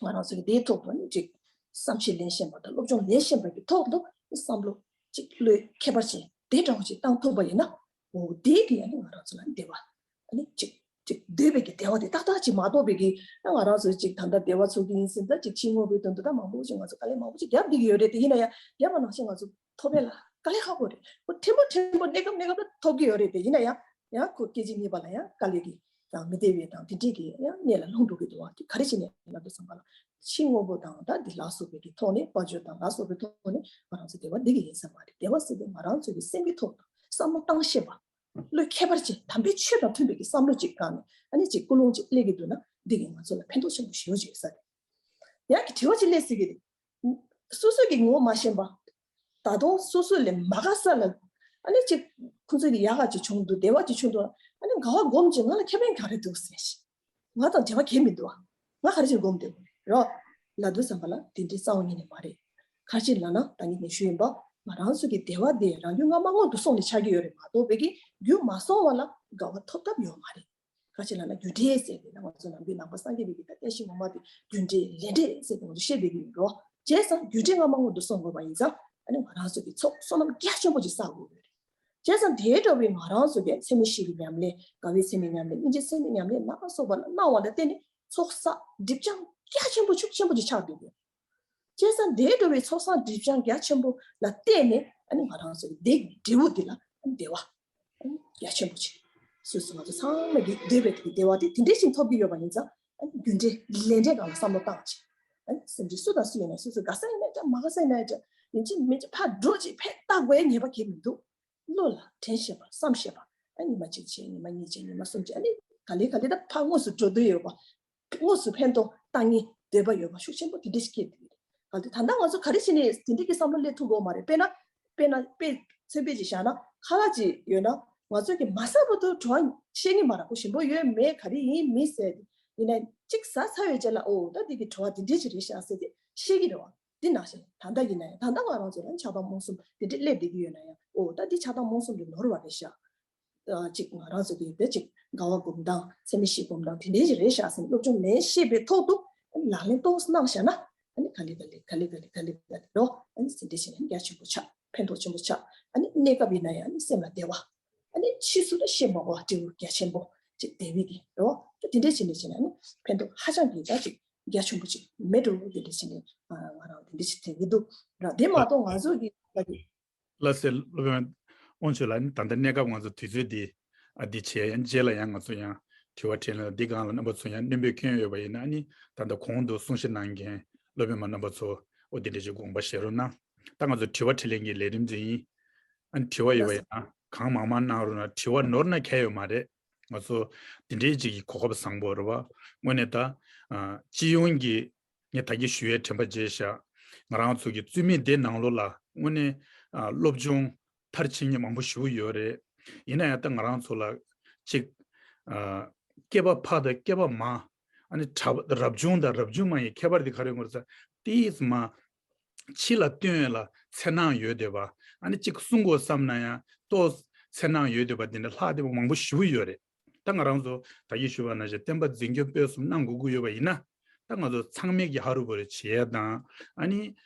ང་རང་ཚོ་གི་དེའི་ཐོག་ཏུ་ནི་ཅིག་བསམ་ཤེས་ལེན་ཤེས་པ་དང་སློབ་སྦྱོང་ལེན་ཤེས་པ་གི་ཐོག་ཏུ་བསམ་བློ་ཅིག་བློའི་ཁྱད་པར་ཅན་དེ་འདྲ་བོ་ཅིག་བཏང་ཐུབ་པ་ཡིན་ན། འོ་དེ་གི་ཡང་ང་རང་ཚོ་ལ་བདེ་བ། ཨ་ནི་ཅིག་ཅིག་བདེ་བའི་གི་བདེ་བ་དེ་ཏག་ཏག་ཅིག་མ་གཏོགས་པའི་གི་ང་རང་ཚོ་ཅིག་ད་ལྟ་བདེ་བ་ཚོགས་ཀྱི་ཡིན་ཟེར་ད་ཅིག་ཕྱི་དངོས་པོའི་དོན་དུ་ད་མང་པོ་ཅིག་ང་ཚོ་དཀའ་ལས་མང་པོ་ཅིག་རྒྱབ་བསྡད་ཀྱི་ཡོད་རེད་དེ། ཡིན་ན་ཡང་རྒྱབ་པ་ནང་བཞིན་ང་ཚོ་ཐོབ་པ་ལ་དཀའ་ལས་ཁག་པོ་རེད། ཁོ་ཕྲན་བུ་ཕྲན་བུ་གནས་སྐབས་གནས་སྐབས་ད་ཐོབ་ཀྱི་ཡོད་རེད་དེ། ཡིན་ན་ཡང་ཡང་ཁོ་སྐད་ཅིག་གཉིས་པ་ལ་ཡང་དཀའ་ལས་ཀྱི་དང་མི་བདེ་བའི་དང་དེ་འདྲས་ཀྱི་ཡང་གནས་ལ་ལྷུང་འགྲོ་གི་འདུག་བ། དེ་ག་རེ་བྱས་ནས་ལབ་དུས་ཙམ་པ་ལ་ཕྱི་དངོས་པོ་དང་ད་འདི་ལ་སོགས་པའི་གི་ཐོག་ནས་དཔལ་འབྱོར་དང་ལ་སོགས་པའི་ཐོག་ནས་ང་རང་ཚོ་བདེ་བ་འདི་གི་ཡིན་ས་མ་རེད། བདེ་བ་ཟེར་དུས་ང་རང་ཚོ་གི་སེམས་ཀྱི་ཐོག་ཏུ་བསམ་བློ་བཏང་ཤེས་པ། བློའི་ཁྱད་པར་ཅན་དམ་པའི་ཆོས་དང་མཐུན་པའི་གི་བསམ་བློ་ཅིག་བཏང་ནས་ཨ་ནི་ཅིག་ཀུན་སློང་ཅིག་སླེབས་ཀྱི་འདུག་ན་འདི་གི་ང་ཚོ་ལ་ཕན་ཐོགས་ཆེན་པོ་ཞེ་པོ་ཅིག་ཡོད་ས་རེད། ཡང་གི་དྲི་བ་ཅིག་སླེབས་སྲིད་ཀྱི་རེད། སོ་སོ་གི་ངོ་མ་ཤེས་པ། ད་དུང་སོ་སོ་ལས་མ་དགའ་ས་ལ། ཨ་ནི་ཅིག་ཁོང་ཚོ་གི་ཡག་ག་ཅིག་བྱུང་འདུག་བདེ་བ་ཅིག་བྱུང་འདུག་ཨ་ནི་དགའ་བ་སྒོམ་ཅིག་ང་ལ་ཁེ་ཕན་ག་རེ་འདུག་ཟེར་ཞིག་ང་དང་འབྲེལ་བ་གང་ཡང་མི་འདུག་ཨ། ང་ག་རེ་བྱས་སྒོམ་བསྡད་དགོས་རེད་རོ། ལབ་དུས་ཙམ་པ་ལ་དེ་འདྲའི་རྩ་བ་ཉིད་ནས་མ་རེད། ག་རེ་བྱས་ལབ་ན་ད་ངས་ནས་ཞུས་ཡིན་པ། ང་རང་ཚོ་གི་བདེ་བ་དེ་རང་རྒྱུད་སྔ་མ་སྔོན་དུ་སོང་ནས་ཆགས་ཀྱི་ཡོད་རེད་མ་གཏོགས་བོད་ཀྱི་རྒྱུད་མ་སོང་བ་ལ་དགའ་བ་ཐོབ་ཐབས་ཡོད་མ་རེད། ག་ཅི་ལབ་ན་རྒྱུ་འབྲས་ཟེར་ཏེ་ང་ཚོ་ནང་པའི་ནང་པ་སངས་རྒྱས་པའི་གི་ད་བསྟན་བཤིག་ངོ་མ་དེ་རྒྱུ་འབྲས་ལས་འབྲས་ཟེར་ཏེ་ང་ཚོ་བཤད་བསྡད་ཀྱི་ཡོད་རོ། བྱས་ཙང་རྒྱུ་འབྲས་སྔ་མ་སྔོན་དུ་སོང་དགོས་པ་ཡིན་ཙང་ཨ་ནི་ང་རང་ཚོ་གི་ཚོགས་བསོད་ནམས་རྒྱ་ཆེན་པོ་ཅིག་བསགས་དགོས་ཀྱི་རེད། བྱས་ཙང་དེའི་འདྲ་བའི་ང་རང་ཚོ་གི་ཚད་མེད་བཞི་གི་ཉམས་ལེན། དགའ་བའི་ཚད་མེད་ཉམས་ལེན། སྙིང་རྗེའི་ཚད་མེད་ཉམས་ལེན་ལ་སོགས་པ་ལ་གནང་བ་ལ་བརྟེན་ནས་ཚོགས་བསགས་སྒྲིབ་སྦྱང་རྒྱ་ཆེན་པོ་ཤུགས་ཆེན་པོ་ཅིག་ཆགས་བསྡད་ཀྱི་ཡོད། བྱས་ཙང་དེའི་འདྲ་བའི་ཚོགས་བསགས་སྒྲིབ་སྦྱང་རྒྱ་ཆེན་པོ་ལ་བརྟེན་ནས་ཨ་ནི་ང་རང་ཚོ་གི་བདེ་གི་འབྲས་བུ་འདི་ལ་ཨ་ནི་བདེ་བ་ཨ་ནི་རྒྱ་ཆེན་པོ་ཅིག་སོ་སོ་ང་ཚོ་ཚང་མ་གི་འདོད་པའི་གི་བདེ་བ་དེ་དེ་འདྲས་ཤིག་ཐོབ་ཀྱི་ཡོད་པ་ཡིན་ཙང་ཨ་ནི་རྒྱུ་འབྲས་ལས་འབྲས་སྒང་ལ་བསམ་བློ་བཏང་ཅིག་ཨ་ནི་སེམས་ཅན་སུ་དང་སུ་ཡིན་ན་སོ་སོ་དགའ་ས་ཡིན་ན་འདྲ་མ་དགའ་ས་ཡིན་ན་འདྲ་ཡིན་གཅིག་མིན་གཅིག་ཕར་འགྲོ་ཅིག་ཕར་ལྟ་དགོས་ངེས་པ་གང་ཡང་མི་འདུག་བློ་ལ་དྲན་ཤེས་པ་བསམ་ཤེས་པ། ཨ་ཉི་མ་གཅིག་བྱས་ཉི་མ་གཉིས་བྱས་ཉི་མ་གསུམ་བྱས་ཨ་ནི་ག་ལེ་ག་ལེ་ད་ཕར་དངོས་སུ་འགྲོ་འདོད་ཡོད་པ། དངོས་སུ་ཕན་ཐོགས་བཏང་སྙིང་འདོད་པ་ཡོད་པ་ཤུགས་ཆེན་པོ་དེ་འདྲ་ཞིག་སྐྱེས་འདུག་གལ་ཏེ་ད་ལྟ་ང་ཚོ་ག་རེ་བྱས་ནས་དེ་འདྲ་གི་བསམ་བློ་སླེབས་ཐུབ་ཀྱི་ཡོད་མ་རེད། དཔེར་ན་དཔེར་ན་དཔེ་མཚོན་དཔེ་ཅིག་བཞག་ན་ཁ་ལག་ཅིག་ཡོད་ན་ང་ཚོ་གི་མ་ཟ་བར་དུ་བྲོ་བ་ཤེས་ཀྱི་མ་རེད། ཁོ་ཞིམ་པོ་ཡོད་མེད་ག་རེ་ཡིན་མིན་ཟེར་ཏེ་ཡིན་ན་གཅིག་ཟ་ཚར་བའི་རྗེས་ལ་ཨོ་ད་འདི་གི་བྲོ་བ་འདི་འདྲ་ཅིག་རེད་ཤག་ཟེར་ཏེ་ཤེས་ཀྱི་རེད་བ། འདི་ནང་བཞིན་ད་ལྟ་ཡིན་ན་ཡང་ད་ལྟ་ང་རང་ཚོ་ལ་ཆགས་སྡང་རྨོངས་གསུམ་དེ་འདྲ་སླེབས་བསྡད་ཀྱི་ཡོད་ན་ཡང་ཨོ་ད་འདི་ཆགས་སྡང་རྨོངས་གསུམ་གྱིས་ནོར་བ་རེད་ཤག་ཨ་ཅིག་ང་རང་ཚོ་གི་དེ་ཅིག་དགའ་བ་སྒོམ་སྟངས་ཚད་མེད་བཞི་སྒོམ་སྟངས་དེ་འདྲའི་ཞིག་རེད་ཤག་ཟེར་ནས་སློབ་སྦྱོང་ལེན་ཤེས་པའི་ཐོག་ཏུ་ལག་ལེན་གཏོང་གནང་བཞག་ན་ཨ་ནི་ག་ལེ་ག་ལེ་ག་ལེ་ག་ལེ་ག་ལེ་ག་ལེ་རོ། ཨ་ནི་ཟིན་བྲིས་བྱས་ནས་རྒྱ་ཆེན་པོ་ཆགས་ཕན་ཐོགས་ཆེན་པོ་ཆགས། ཨ་ནི་གནས་སྐབས་ཡིན་ན་ཡང་ཨ་ནི་སེམས་ལ་བདེ་བ། ཨ་ནི་ཕྱིས་སུ་ལ་བཤད་མ་དགོས་པ་སྤྲེའུ་རྒྱ་ཆེན་པོ་ཅིག་བདེ་བའི་གི་རོ། དེ་འདྲའི་བྱས་ནས་བྱས་ནས་ཨ་ནི་ཕན་ཐོགས་ཧ་ཅང་གི་ད་ཅིག་རྒྱ་ཆེན་པོ་ཅིག་མེད་འགྲོ་དེ་འདྲ་བྱས་ནས་ང་རང་དེ་འདྲ་ཞིག་དྲན་གྱི་འདུག་ར། དེ་མ་གཏོགས་ང་ཚོ་གི་ལ་སེ་སློབ་དཔོན་དབང་ཕྱུག་ལགས་ནི་ད་ལྟ་གནས་སྐབས་ང་ཚོ་དུས་ཚོད་འདི་ཨ་འདི་བྱས་ཡང་རྗེས་ལ་ཡང་ང་ཚོ་ཡང་དྲི་བ་དྲིས་ལན་འདི་སྒང་ལ་རྣམ་པ་ཚོ་ཡང་སྣོན་པ་སྐྱོན་ཡོད་པ་ཡིན་ན་ཨ་ནི་ད་ལྟ་གོང་དུ་གསུང་བཤད་གནང་མཁན་སློབ་དཔོན་མ་རྣམ་པ་ཚོ་ཨོ་འདི་འདྲ་ཞིག་དགོངས་པ་བཞེས་རོགས་གནང་། ད་ང་ཚོ་དྲི་བ་དྲིས་ལན་གྱི་ལས་རིམ་འདི་ཡིན། ཨ་ནི་དྲི་བ་ཡོད་པ་ཡིན་ན་གང་མང་མང་གནང་རོགས་གནང་། དྲི་བ་ནོར་ན་ཁྱད་ཡོད་མ་རེད། ང་ཚོ་འདི་འདྲའི་ཅིག་གི་གོ་སྐབས་བཟང་པོ་རེད་བ། དངོས་གནས་ད་ཨ་སྤྱི་ཡོངས་ཀྱི་ངས་ད་གིན་ཞུ་ཡའི་དྲན་པ་བརྗེད་བཞག་ང་རང་ཚོ་གི་རྩོད་མེད་འདི་ནང་ལོགས་ལ་དངོས་གནས་ཨ་སློབ་སྦྱོང་མཐར་ཕྱིན་མཁན་མང་པོ་ཞེ་པོ་ཡོད་རེད། ཡིན་ན་ཡང་ད་ང་རང་ཚོ་ལ་ཅིག་ཨ་སྐྱེས་པ་ཕ་དང་སྐྱེས་པ་མ། ཨ་ནི་གྲ་རབ་བྱུང་དང་རབ་བྱུང་མ་ཡི་ཁྱད་པར་འདི་ག་རེ་ཡོད་རེད་ཟེར་ན། ཏིས་མ་ཕྱི་ལ་སྟོན་ཡས་ལ་འཚེར་སྣང་ཡོད་བསྡད་པ། ཨ་ནི་གཅིག་གསུང་དགོས་བསམ་ན་ཡང་ཏོག་འཚེར་སྣང་ཡོད་བསྡད་པ་འདི་འདྲ་ལྷག་བསྡད་པ་མང་པོ་ཞེ་པོ་ཡོད་རེད། ད་ང་རང་ཚོ་ད་གིན་ཞུས་པ་ནང་བཞིན་བསྟན་པ་འཛིན་སྐྱོང་སྤེལ་གསུམ་གནང་དགོས་ཀྱི་ཡོད་པ་ཡིན་ན། ད་ང་ཚོ་ཚང་མས་ཀྱི་ཧ་རུ་བུ་རུ་བྱེད་ཡས་དང་། ཨ་ནི་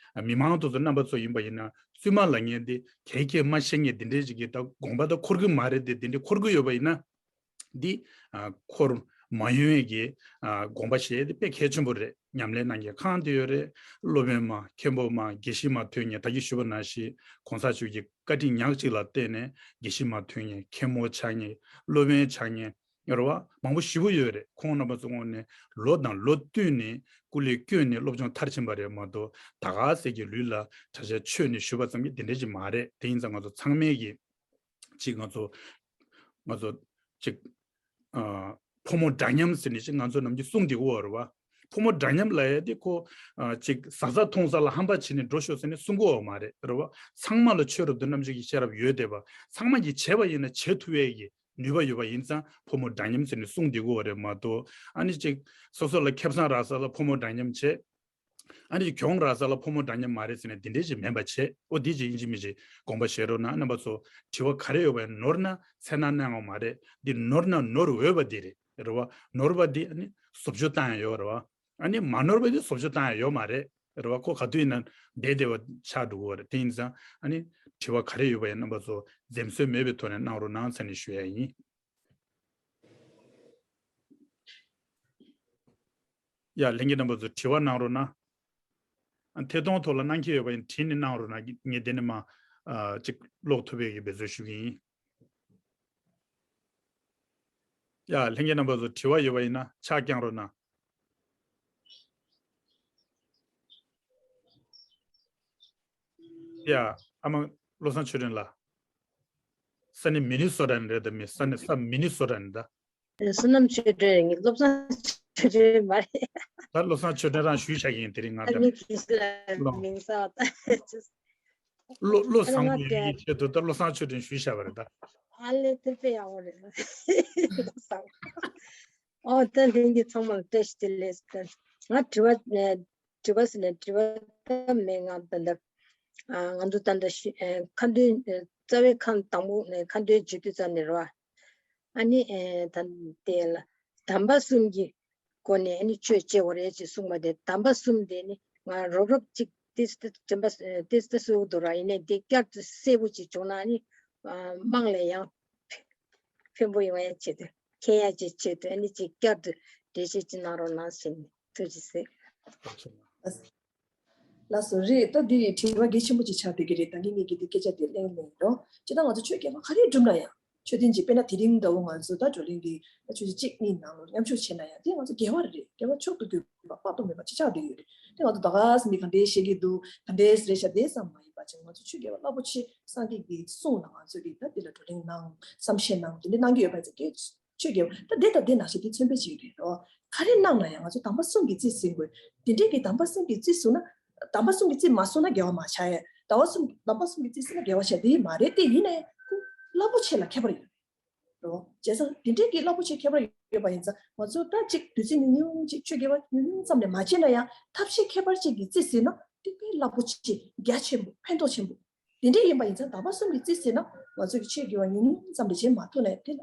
མི་མང་དེ་ཚོ་རྣམ་པ་ཚོ་ཡིན་པ་ཡིན་ན་རྩོད་མ་ལབ་མཁན་དེ་གལ་གལ་མ་བཤད་མཁན་དེ་འདྲས་ཅིག་གིས་ད་དགོངས་པ་ད་འཁོར་གྱི་མ་རེད་དེ། དེ་འདྲས་འཁོར་གྱི་ཡོད་པ་ཡིན་ན། འདི་ཨ་འཁོར་མ་ཡོང་ཡས་ཀྱི་ཨ་དགོངས་པ་བཞེས་དེ་དཔེ་གལ་ཆེན་པོ་རེད། ཉམས་ལེན་གནང་མཁན་གང་དེ་ཡོད་རེད། སློབ་དཔོན་མ་མཁན་པོ་མ་དགེ་བཤེས་མ་ཐོན་མཁན་ད་གིན་ཞུས་པ་ནང་བཞིན་གོང་ས་མཆོག་གི་བཀའ་དྲིན་ཉག་གཅིག་ལ་བརྟེན་ནས་དགེ་བཤེས་མ་ཐོན་མཁན་མཁན་པོ་ཆགས་མཁན་སློབ་དཔོན་ཆགས་མཁན་ཡོད་རེད་བ། མང་པོ་ཞེ་པོ་ཡོད་རེད། ཁོང་རྣམ་པ་ཚོ་དངོས་གནས་ལོ་དང་ལོ་བསྟུད་ནས་ སྐུ་ལས་བསྐྱོན་ནས་སློབ་སྦྱོང་མཐར་ཕྱིན་པ་རེད་མ་གཏོགས། ད་ག་ཟེ་གི་ལུས་ལ་གྲྭ་ཆས་མཆོད་ནས་བཞུགས་པ་ཙམ་གྱིས་དེ་འདྲ་ཅིག་མ་རེད། དེ་ཡིན་ཙང་ང་ཚོ་ཚང་མས་ཀྱི་ཅིག་ང་ཚོ་ང་ཚོ་ཅིག་ཨ་ཕོ་མོ་འདྲ་མཉམ་ཟེར་ནས་ཅིག་ང་ཚོ་ནམ་རྒྱུན་གསུང་བསྡད་ཀྱི་ཡོད་རེད་བ། ཕོ་མོ་འདྲ་མཉམ་ལབ་ཡ་དེ་ཁོ་ཨ་ཅིག་ཟ་ས་འཐུང་ས་ལ་ཧམ་པ་བྱས་ནས་འགྲོ་ཤོག་ཟེར་ནས་གསུང་གི་ཡོད་མ་རེད། རེད་བ། ཚང་མ་ལ་ཆོས་རབ་ཏུ་རྣམ་འབྱེད་ཀྱི་ཤེས་རབ་ཡོད་བསྡད་པ། ཚང་མ་གིས་བྱས་པ་ཡིན་ན་བྱེད་ཐུབ་ཡས་ཀྱི་ནུས་པ་ཡོད་པ་ཡིན་ཙང་ཕོ་མོ་འདྲ་མཉམ་ཟེར་ནས་གསུང་བསྡད་ཀྱི་ཡོད་རེད་མ་གཏོགས། ཨ་ནི་ཅིག་སོ་སོ་ལ་ཁེ་བཟང་རག་ས་ལ་ཕོ་མོ་འདྲ་མཉམ་བྱེད། ཨ་ནི་གྱོང་རག་ས་ལ་ཕོ་མོ་འདྲ་མཉམ་མ་རེད་ཟེར་ནས་འདི་འདྲས་ཅིག་མིན་པ་བྱེད། ཨོ་འདི་ཅིག་ཡིན་གཅིག་མིན་གཅིག་དགོངས་པ་བཞེས་རོགས་གནང་། རྣམ་པ་ཚོ་དྲི་བ་ག་རེ་ཡོད་པ་ཡིན་ནོར་ན་མཚན་ན་གནང་བ་མ་རེད། འདི་ནོར་ན་ནོར་འོས་པ་འདི་རེད། རེད་བ། ནོར་བ་འདི་ཨ་ནི་བཟོ་བཅོས་བཏང་ཡ་ཡོད་རེད་བ། ཨ་ནི་མ་ནོར་བ་འདི་བཟོ་བཅོས་བཏང་ཡ་ཡོད་མ་རེད། རེད་བ། ཁོ་ག་དུས་ཡིན་ན་བསྡད་བསྡད་པ་ཆགས་འགྲོ་གི་རེད། དེ་ཡིན་ཙང་ཨ་ནི་དྲི་བ་ག་རེ་ཡོད་པ་ཡིན་རྣམ་པ་ཚོ་འཛེམ་ཟོན་མེད་པའི་ཐོག་ནས་གནང་རོགས་གནང་ཟེར་ནས་ཞུ་ཡ་ཡིན། ཡ་ལྷན་རྒྱས་རྣམ་པ་ཚོ་དྲི་བ་གནང་རོགས་གནང་། ཨ་ཐད་གཏོང་ཐོག་ལ་གནང་མཁན་ཡོད་པ་ཡིན་བྲིས་ནས་གནང་རོགས་གནང་། ངས་དེ་ནས་མ་ཨ་ཅིག་ཀློག་ཐུབ་པའི་གི་འབད་རྩོལ་ཞུ་གི་ཡིན། ཡ་ལྷན་རྒྱས་རྣམ་པ་ཚོ་དྲི་བ་ཡོད་པ་ཡིན་ན་ཕྱག་བརྐྱང་རོགས་གནང་། ཡ་ཨ་མ་བློ་བཟང་ཆོས་སྒྲོན་ལགས། ས་གནས་མི་ནི་སོ་ཊ་ནས་རེད་ད། མི་ས་གནས་ས་མི་ནི་སོ་ཊ་ནས་ད། བསོད་ནམས་ཆོས་སྒྲོན་ཡིན། བློ་བཟང་ཆོས་སྒྲོན་མ་རེད། ད་བློ་བཟང་ཆོས་སྒྲོན་རང་ཞུས་བཞག་གི་ཡིན། དེ་རིང་ང་ཨ་ད་མི་གིས་ལ་བློ་མིང་གསལ་བ་ད། བློ་བློ་ཨ་ལ་བཟང་པོ་ང་ཡོད་དེ་ཡིན་ཆེད་དུ་ད་བློ་བཟང་ཆོས་སྒྲོན་ཞུས་བཞག་པ་རེད་ད། ཨ་ལས་དེ་དཔེ་ཡག་པོ་རེད། བློ་བཟང་། ཨོ་ད་ལྷན་རྒྱས་ཚང་མ་ལ་བཀྲ་ཤིས་བདེ་ལེགས་ཟེར། ང་དྲི་བ་ནས་དྲི་བ་ཟེར་ནས་དྲི་བ་ད་མེད། ང་ད་ལྟ་ཨ་ང་ཚོ་ད་ལྟ་ཤི་ཨ་ཁ་འདོན་ཨ་རྩ་བའི་ཁ་དང་པོ་ནས་ཁ་འདོན་བྱེད་དུས་ཙམ་ནས་རེད་བ། ཨ་ནི་ཨེ་ད་དེ་ལ་དམ་པ་གསུམ་གྱི་སྒོ་ནས་ཨ་ནི་ཆོས་བྱེད་དགོས་རེད་ཅེས་གསུངས་པ་དེ། དམ་པ་གསུམ་དེ་ནི་ང་རོབ་རོབ་ཅིག་ཏིས་ཏི་དྲན་པ་ཏིས་ཏི་སུ་དུ་ར་ཡིན་ནའི་དེ་བསྐྱར་དུ་གསལ་པོ་ཅིག་བྱུང་ན་ཨ་ནི་ཨ་དམངས་ལ་ཡང་ཕན་པོ་ཡོང་ཡ་ཆེད་དུ་མཁྱེན་ཡ་ཅིག་ཆེད་དུ་ཨ་ནི་ཅིག་བསྐྱར་དུ་འགྲེལ་བཤད་ཅིག་གནང་རོགས་གནང་ཟེར་ནས་ཐུགས་རྗེ་གཟིགས། ལགས་སོ། རེད། ད་འདི་དྲི་བ་གལ་ཆེན་པོ་ཅིག་ཆགས་བསྡད་ཀྱི་རེད། ད་གིན་ངེད་ཀྱིས་འདི་སྐད་ཆ་དེ་གླེང་མེད་འགྲོ། སྤྱིར་བཏང་ང་ཚོ་ཆོས་དགེ་བ་ག་རེ་བསྒྲུབ་ན་ཡང་ཆོས་ལྡན་གྱི་དཔེར་ན་དེ་རིང་འདྲ་བོ་ང་ཚོ་ད་བགྲོ་གླེང་གི་ད་ཆོས་ཚན་གཅིག་གཉིས་ནང་ལོགས་མཉམ་ཞུགས་བྱས་ན་ཡང་དེ་ང་ཚོ་དགེ་བ་རེད། དགེ་བ་མཆོག་ཏུ་གྱུར་པ་དཔག་ཏུ་མེད་པ་ཅིག་ཆགས་བསྡད་ཡོད་རེད། དེ་ང་ཚོ་ད་ག་ཟེ་མི་ག་འདྲས་བཤད་ཀྱི་འདུག་ག་འདྲས་རེད་ཤག་དེ་ཙམ་མ་ཡིན་པ་ཅིག་ང་ཚོ་ཆོས་དགེ་བ་རླབས་པོ་ཆེ་སངས་རྒྱས་ཀྱི་གསུང་ལ་ང་ཚོ་གིས་ད་དེ་ལ་བགྲོ་གླེང་གནང་བསམ་ཤེས་གནང་དེ་འདྲས་གནང་གི་ཡོད་པ་ཅིག་གིས། ཆོས་དགེ་བ་ད་དེ་དང་དེ་ནང་བཞིན་དེ་མཚོན་དཔེ་ཅིག་རེད་རོ། ག་རེ་གནང་ན་ཡང་ང་ཚོ་དམ་པ་གསུམ་གྱི་རྩིས་ཟིན་དགོས། དེ་འདྲས་ཀྱི་དམ་པ་གསུམ་གྱི་རྩིས་ཟིན་ན། དམ་པ་གསུམ་གྱི་རྩིས་མ་ཟིན་ན་དགེ་བ་མ་ཆགས་ཡས། དམ་པ་གསུམ་དམ་པ་གསུམ་གྱི་རྩིས་ཟིན་ན་དགེ་བ་ཆགས་དེ་མ་རེད། དེ་ཡིན་ནའི་ཁོ་རླབས་པོ་ཆེ་ལ་ཁྱད་པར་ཡོད་རོ། བྱས་ཙང་དེ་འདྲས་ཀྱི་རླབས་པོ་ཆེ་ཁྱད་པར་ཡོད་པ་ཡིན་ཙང་ང་ཚོ་ད་ཅིག་དུས་ཚོད་ཉུང་ཉུང་ཅིག་ཆོས་དགེ་བ་ཉུང་ཉུང་ཙམ་ལས་མ་བྱས་ན་ཡང་ཐབས་ཤེས་ཁྱད་པར་ཅན་གྱི་རྩིས་ཟིན་ན་དེ་དཔེ་རླབས་པོ་ཆེ་རྒྱ་ཆེན་པོ་ཕན་ཐོགས་ཆེན་པོ། དེ་འདྲ་ཡིན་པ་ཡིན་ཙང་དམ་པ་གསུམ་གྱི་རྩིས་ཟིན་ན་ང་ཚོ་གི་ཆོས་དགེ་བ་ཉུང་ཉུང་ཙམ་རེ་བྱེད་མ་ཐུབ་ནའི་དེ་ལ་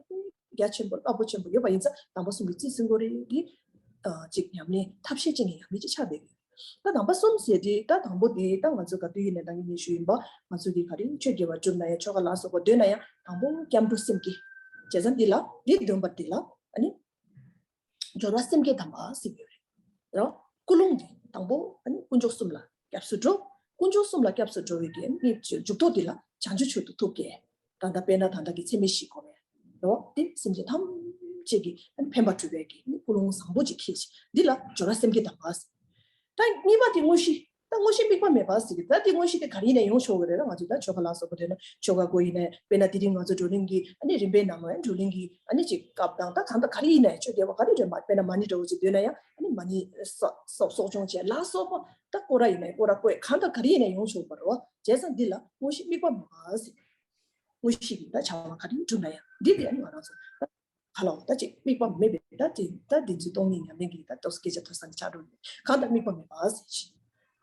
རྒྱ་ཆེན་པོ་རླབས་པོ་ཆེན་པོ་ཡོད་པ་ཡིན་ཙང་དམ་པ་གསུམ་གྱི་རྩིས་ཟིན་དགོས་རེད་དེ། ཅིག་ཉམས་ལེན་ཐབས་ཤེས་ཅན་གྱི་ཉམས་ལེན་ཅིག་ཆགས་བསྡད་ཡོད། ད་དམ་པ་གསུམ་ཟེར་དེ་ད་དང་པོ་དེ་ད་ང་ཚོ་ག་དུས་ཡིན་ནའི་ད་ངས་ཉན་ཞུ་ཡིན་པ་ང་ཚོ་གི་ག་རེ་ཆོས་དགེ་བ་བསྒྲུབ་ན་ཡང་ཆོ་ག་ལ་སོགས་པ་འདོན་ན་ཡང་དང་པོ་སྐྱབས་འགྲོ་སེམས་བསྐྱེད། བྱས་ཙང་འདི་ལ་འདི་འདོན་པ་འདི་ལ་ཨ་ནི། སྦྱོར་བ་སེམས་བསྐྱེད་དམ་པ་ཟེར་གྱི་ཡོད་རེད། རོ། ཀུན་སློང་འདི་དང་པོ་ཨ་ནི་དཀོན་མཆོག་གསུམ་ལ་སྐྱབས་སུ་འགྲོ། དཀོན་མཆོག་གསུམ་ལ་སྐྱབས་སུ་འགྲོ་བའི་གི་ཨ་ནི་མཇུག་ཐོག་འདི་ལ་བྱང་ཆུབ་མཆོག་ཏུ་ཐུག་གེ། ད་ལྟ་དཔེར་ན་ད་ལྟ་གི་ཚད་མེད་བཞི་གོ་བས། རོ། འདི་སེམས་ཅན་ཐམས་ཅད་ཀྱི་ཨ་ནི་ཕན་པ་སྒྲུབ་པའི་གི་ཨ་ནི་ཀུན་སློང་བཟང་པོ་ཅིག་འཁྱེར་ཅིག་འདི་ལ་སྦྱོར་བ་སེམས་བསྐྱེད་དམ་པ་ཟེར། ད་གཉིས་པ་དེ་དངོས་གཞི། ད་དངོས་གཞི་དམིགས་པ་མེད་པ་ཟེར་གི། ད་དེ་དངོས་གཞི་དེ་ག་རེ་ཡིན་ན་ཡོང་ཆོག་གི་རེད། ད་ང་ཚོས་ད་ཆོ་ག་ལ་སོགས་པ་འདོན་ན་ཆོ་ག་སྐོར་ཡིན་ན་དཔེར་ན་དེ་རིང་ང་ཚོ་བགྲོ་གླེང་གི་ཨ་ནི་རིམ་པའི་ནང་ལ་ཡང་བགྲོ་གླེང་གི་ཨ་ནི་ཅིག་སྐབས་དང་ད་གང་ལྟར་ག་རེ་ཡིན་ན་ཡང་ཆོས་དགེ་བ་ག་རེ་འདོན་པ་དཔེར་ན་མ་ཎི་འདྲ་བོ་ཅིག་འདོན་ན་ཡང་ཨ་ནི་མ་ཎི་སོགས་སོགས་སྦྱོང་བྱས་ལ་སོགས་པ་ད་སྐོར་ར་ཡིན་ན་ཡང་སྐོར་ར་བཀོད་གང་ལྟར་ག་རེ་ཡིན་ན་ཡོང་ཆོག་པ་རེད་བ། བྱས་ཙང་འདི་ལ་དངོས་གཞི་དམིགས་པ་མེད་པ་ཟེར། དངོས་གཞི་གི་ད་བྱ་བ་ག་རེ་བསྒྲུབ་ན་ཡང་འདི་དེ་ཨ་ནི་ང་རང་ཚོ། ག་ལ་འོ་ད་ཅིག་དམིགས་པ་མེད་པའི་ད་དེ་ད་བདེན་ཚིག་སྟོང་ཉིད་ཉམས་ལེན་གྱི་ད་ཏོག་ཙམ་སྐད་ཆ་ཐོས་ས་ནས་ཆགས་འགྲོ་ནས་གང་ལྟར་དམིགས་པ་མེད་པ་ཟེར་ཞིང་།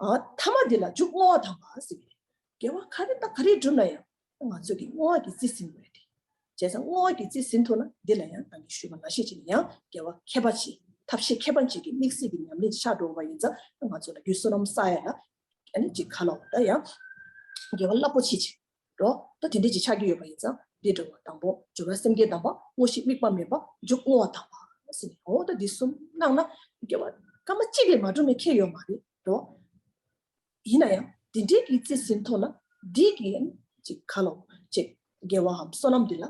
ཨ་ཐ་མ་འདི་ལ་མཇུག་བསྔོ་བ་དམ་པ་ཟེར་གི་རེད། དགེ་བ་ག་རེ་ད་ག་རེ་བསྒྲུབ་ན་ཡང་ང་ཚོ་གི་བསྔོ་བ་གི་རྩིས་ཟིན་དགོས་རེད་དེ། བྱས་ཙང་བསྔོ་བ་གི་རྩིས་ཟིན་ཐུབ་ན་འདི་ལ་ཡང་ད་གིན་ཞུས་པ་ནང་བཞིན་བྱས་ནས་ཡང་དགེ་བ་ཁྱད་པར་ཅན་ཐབས་ཤེས་ཁྱད་པར་ཅན་གྱི་དམིགས་བསལ་གྱི་ཉམས་ལེན་ཆགས་འགྲོ་བ་ཡིན་ཙང་ང་ཚོ་ལ་རྒྱུ་བསོད་ནམས་བསགས་ཡ་ལ་ཨ་ནི་ཅིག་ག་ལ་འོ་ད་ཡང་དགེ་བ་རླབས་པོ་ཆེ་ཅིག་རོ། ད་དེ་འདྲས་ཅིག་ཆགས་ཀྱི་ཡོད་པ་ཡིན་ཙང་འདི་འདྲ་བ་དང་པོ་སྦྱོར་བ་སེམས་བསྐྱེད་དམ་པ་དངོས་གཞི་དམིགས་པ་མེད་པ་མཇུག་བསྔོ་བ་དམ་པ་ཟེར་ནས་འོ་ད་འདི་གསུམ་གནང་ན་དགེ་བ་སྐར་མ་གཅིག་ལས་མ་འགྲུབ་ནས་ཁེལ་ཡོད་མ་རེད་རོ། ཡིན་ན་ཡང་འདི་འདྲས་ཀྱི་རྩིས་ཟིན་ཐུབ་ན་འདི་གི་ཅིག་ག་ལ་ཅིག་དགེ་བའམ་བསོད་ནམས་འདི་ལ་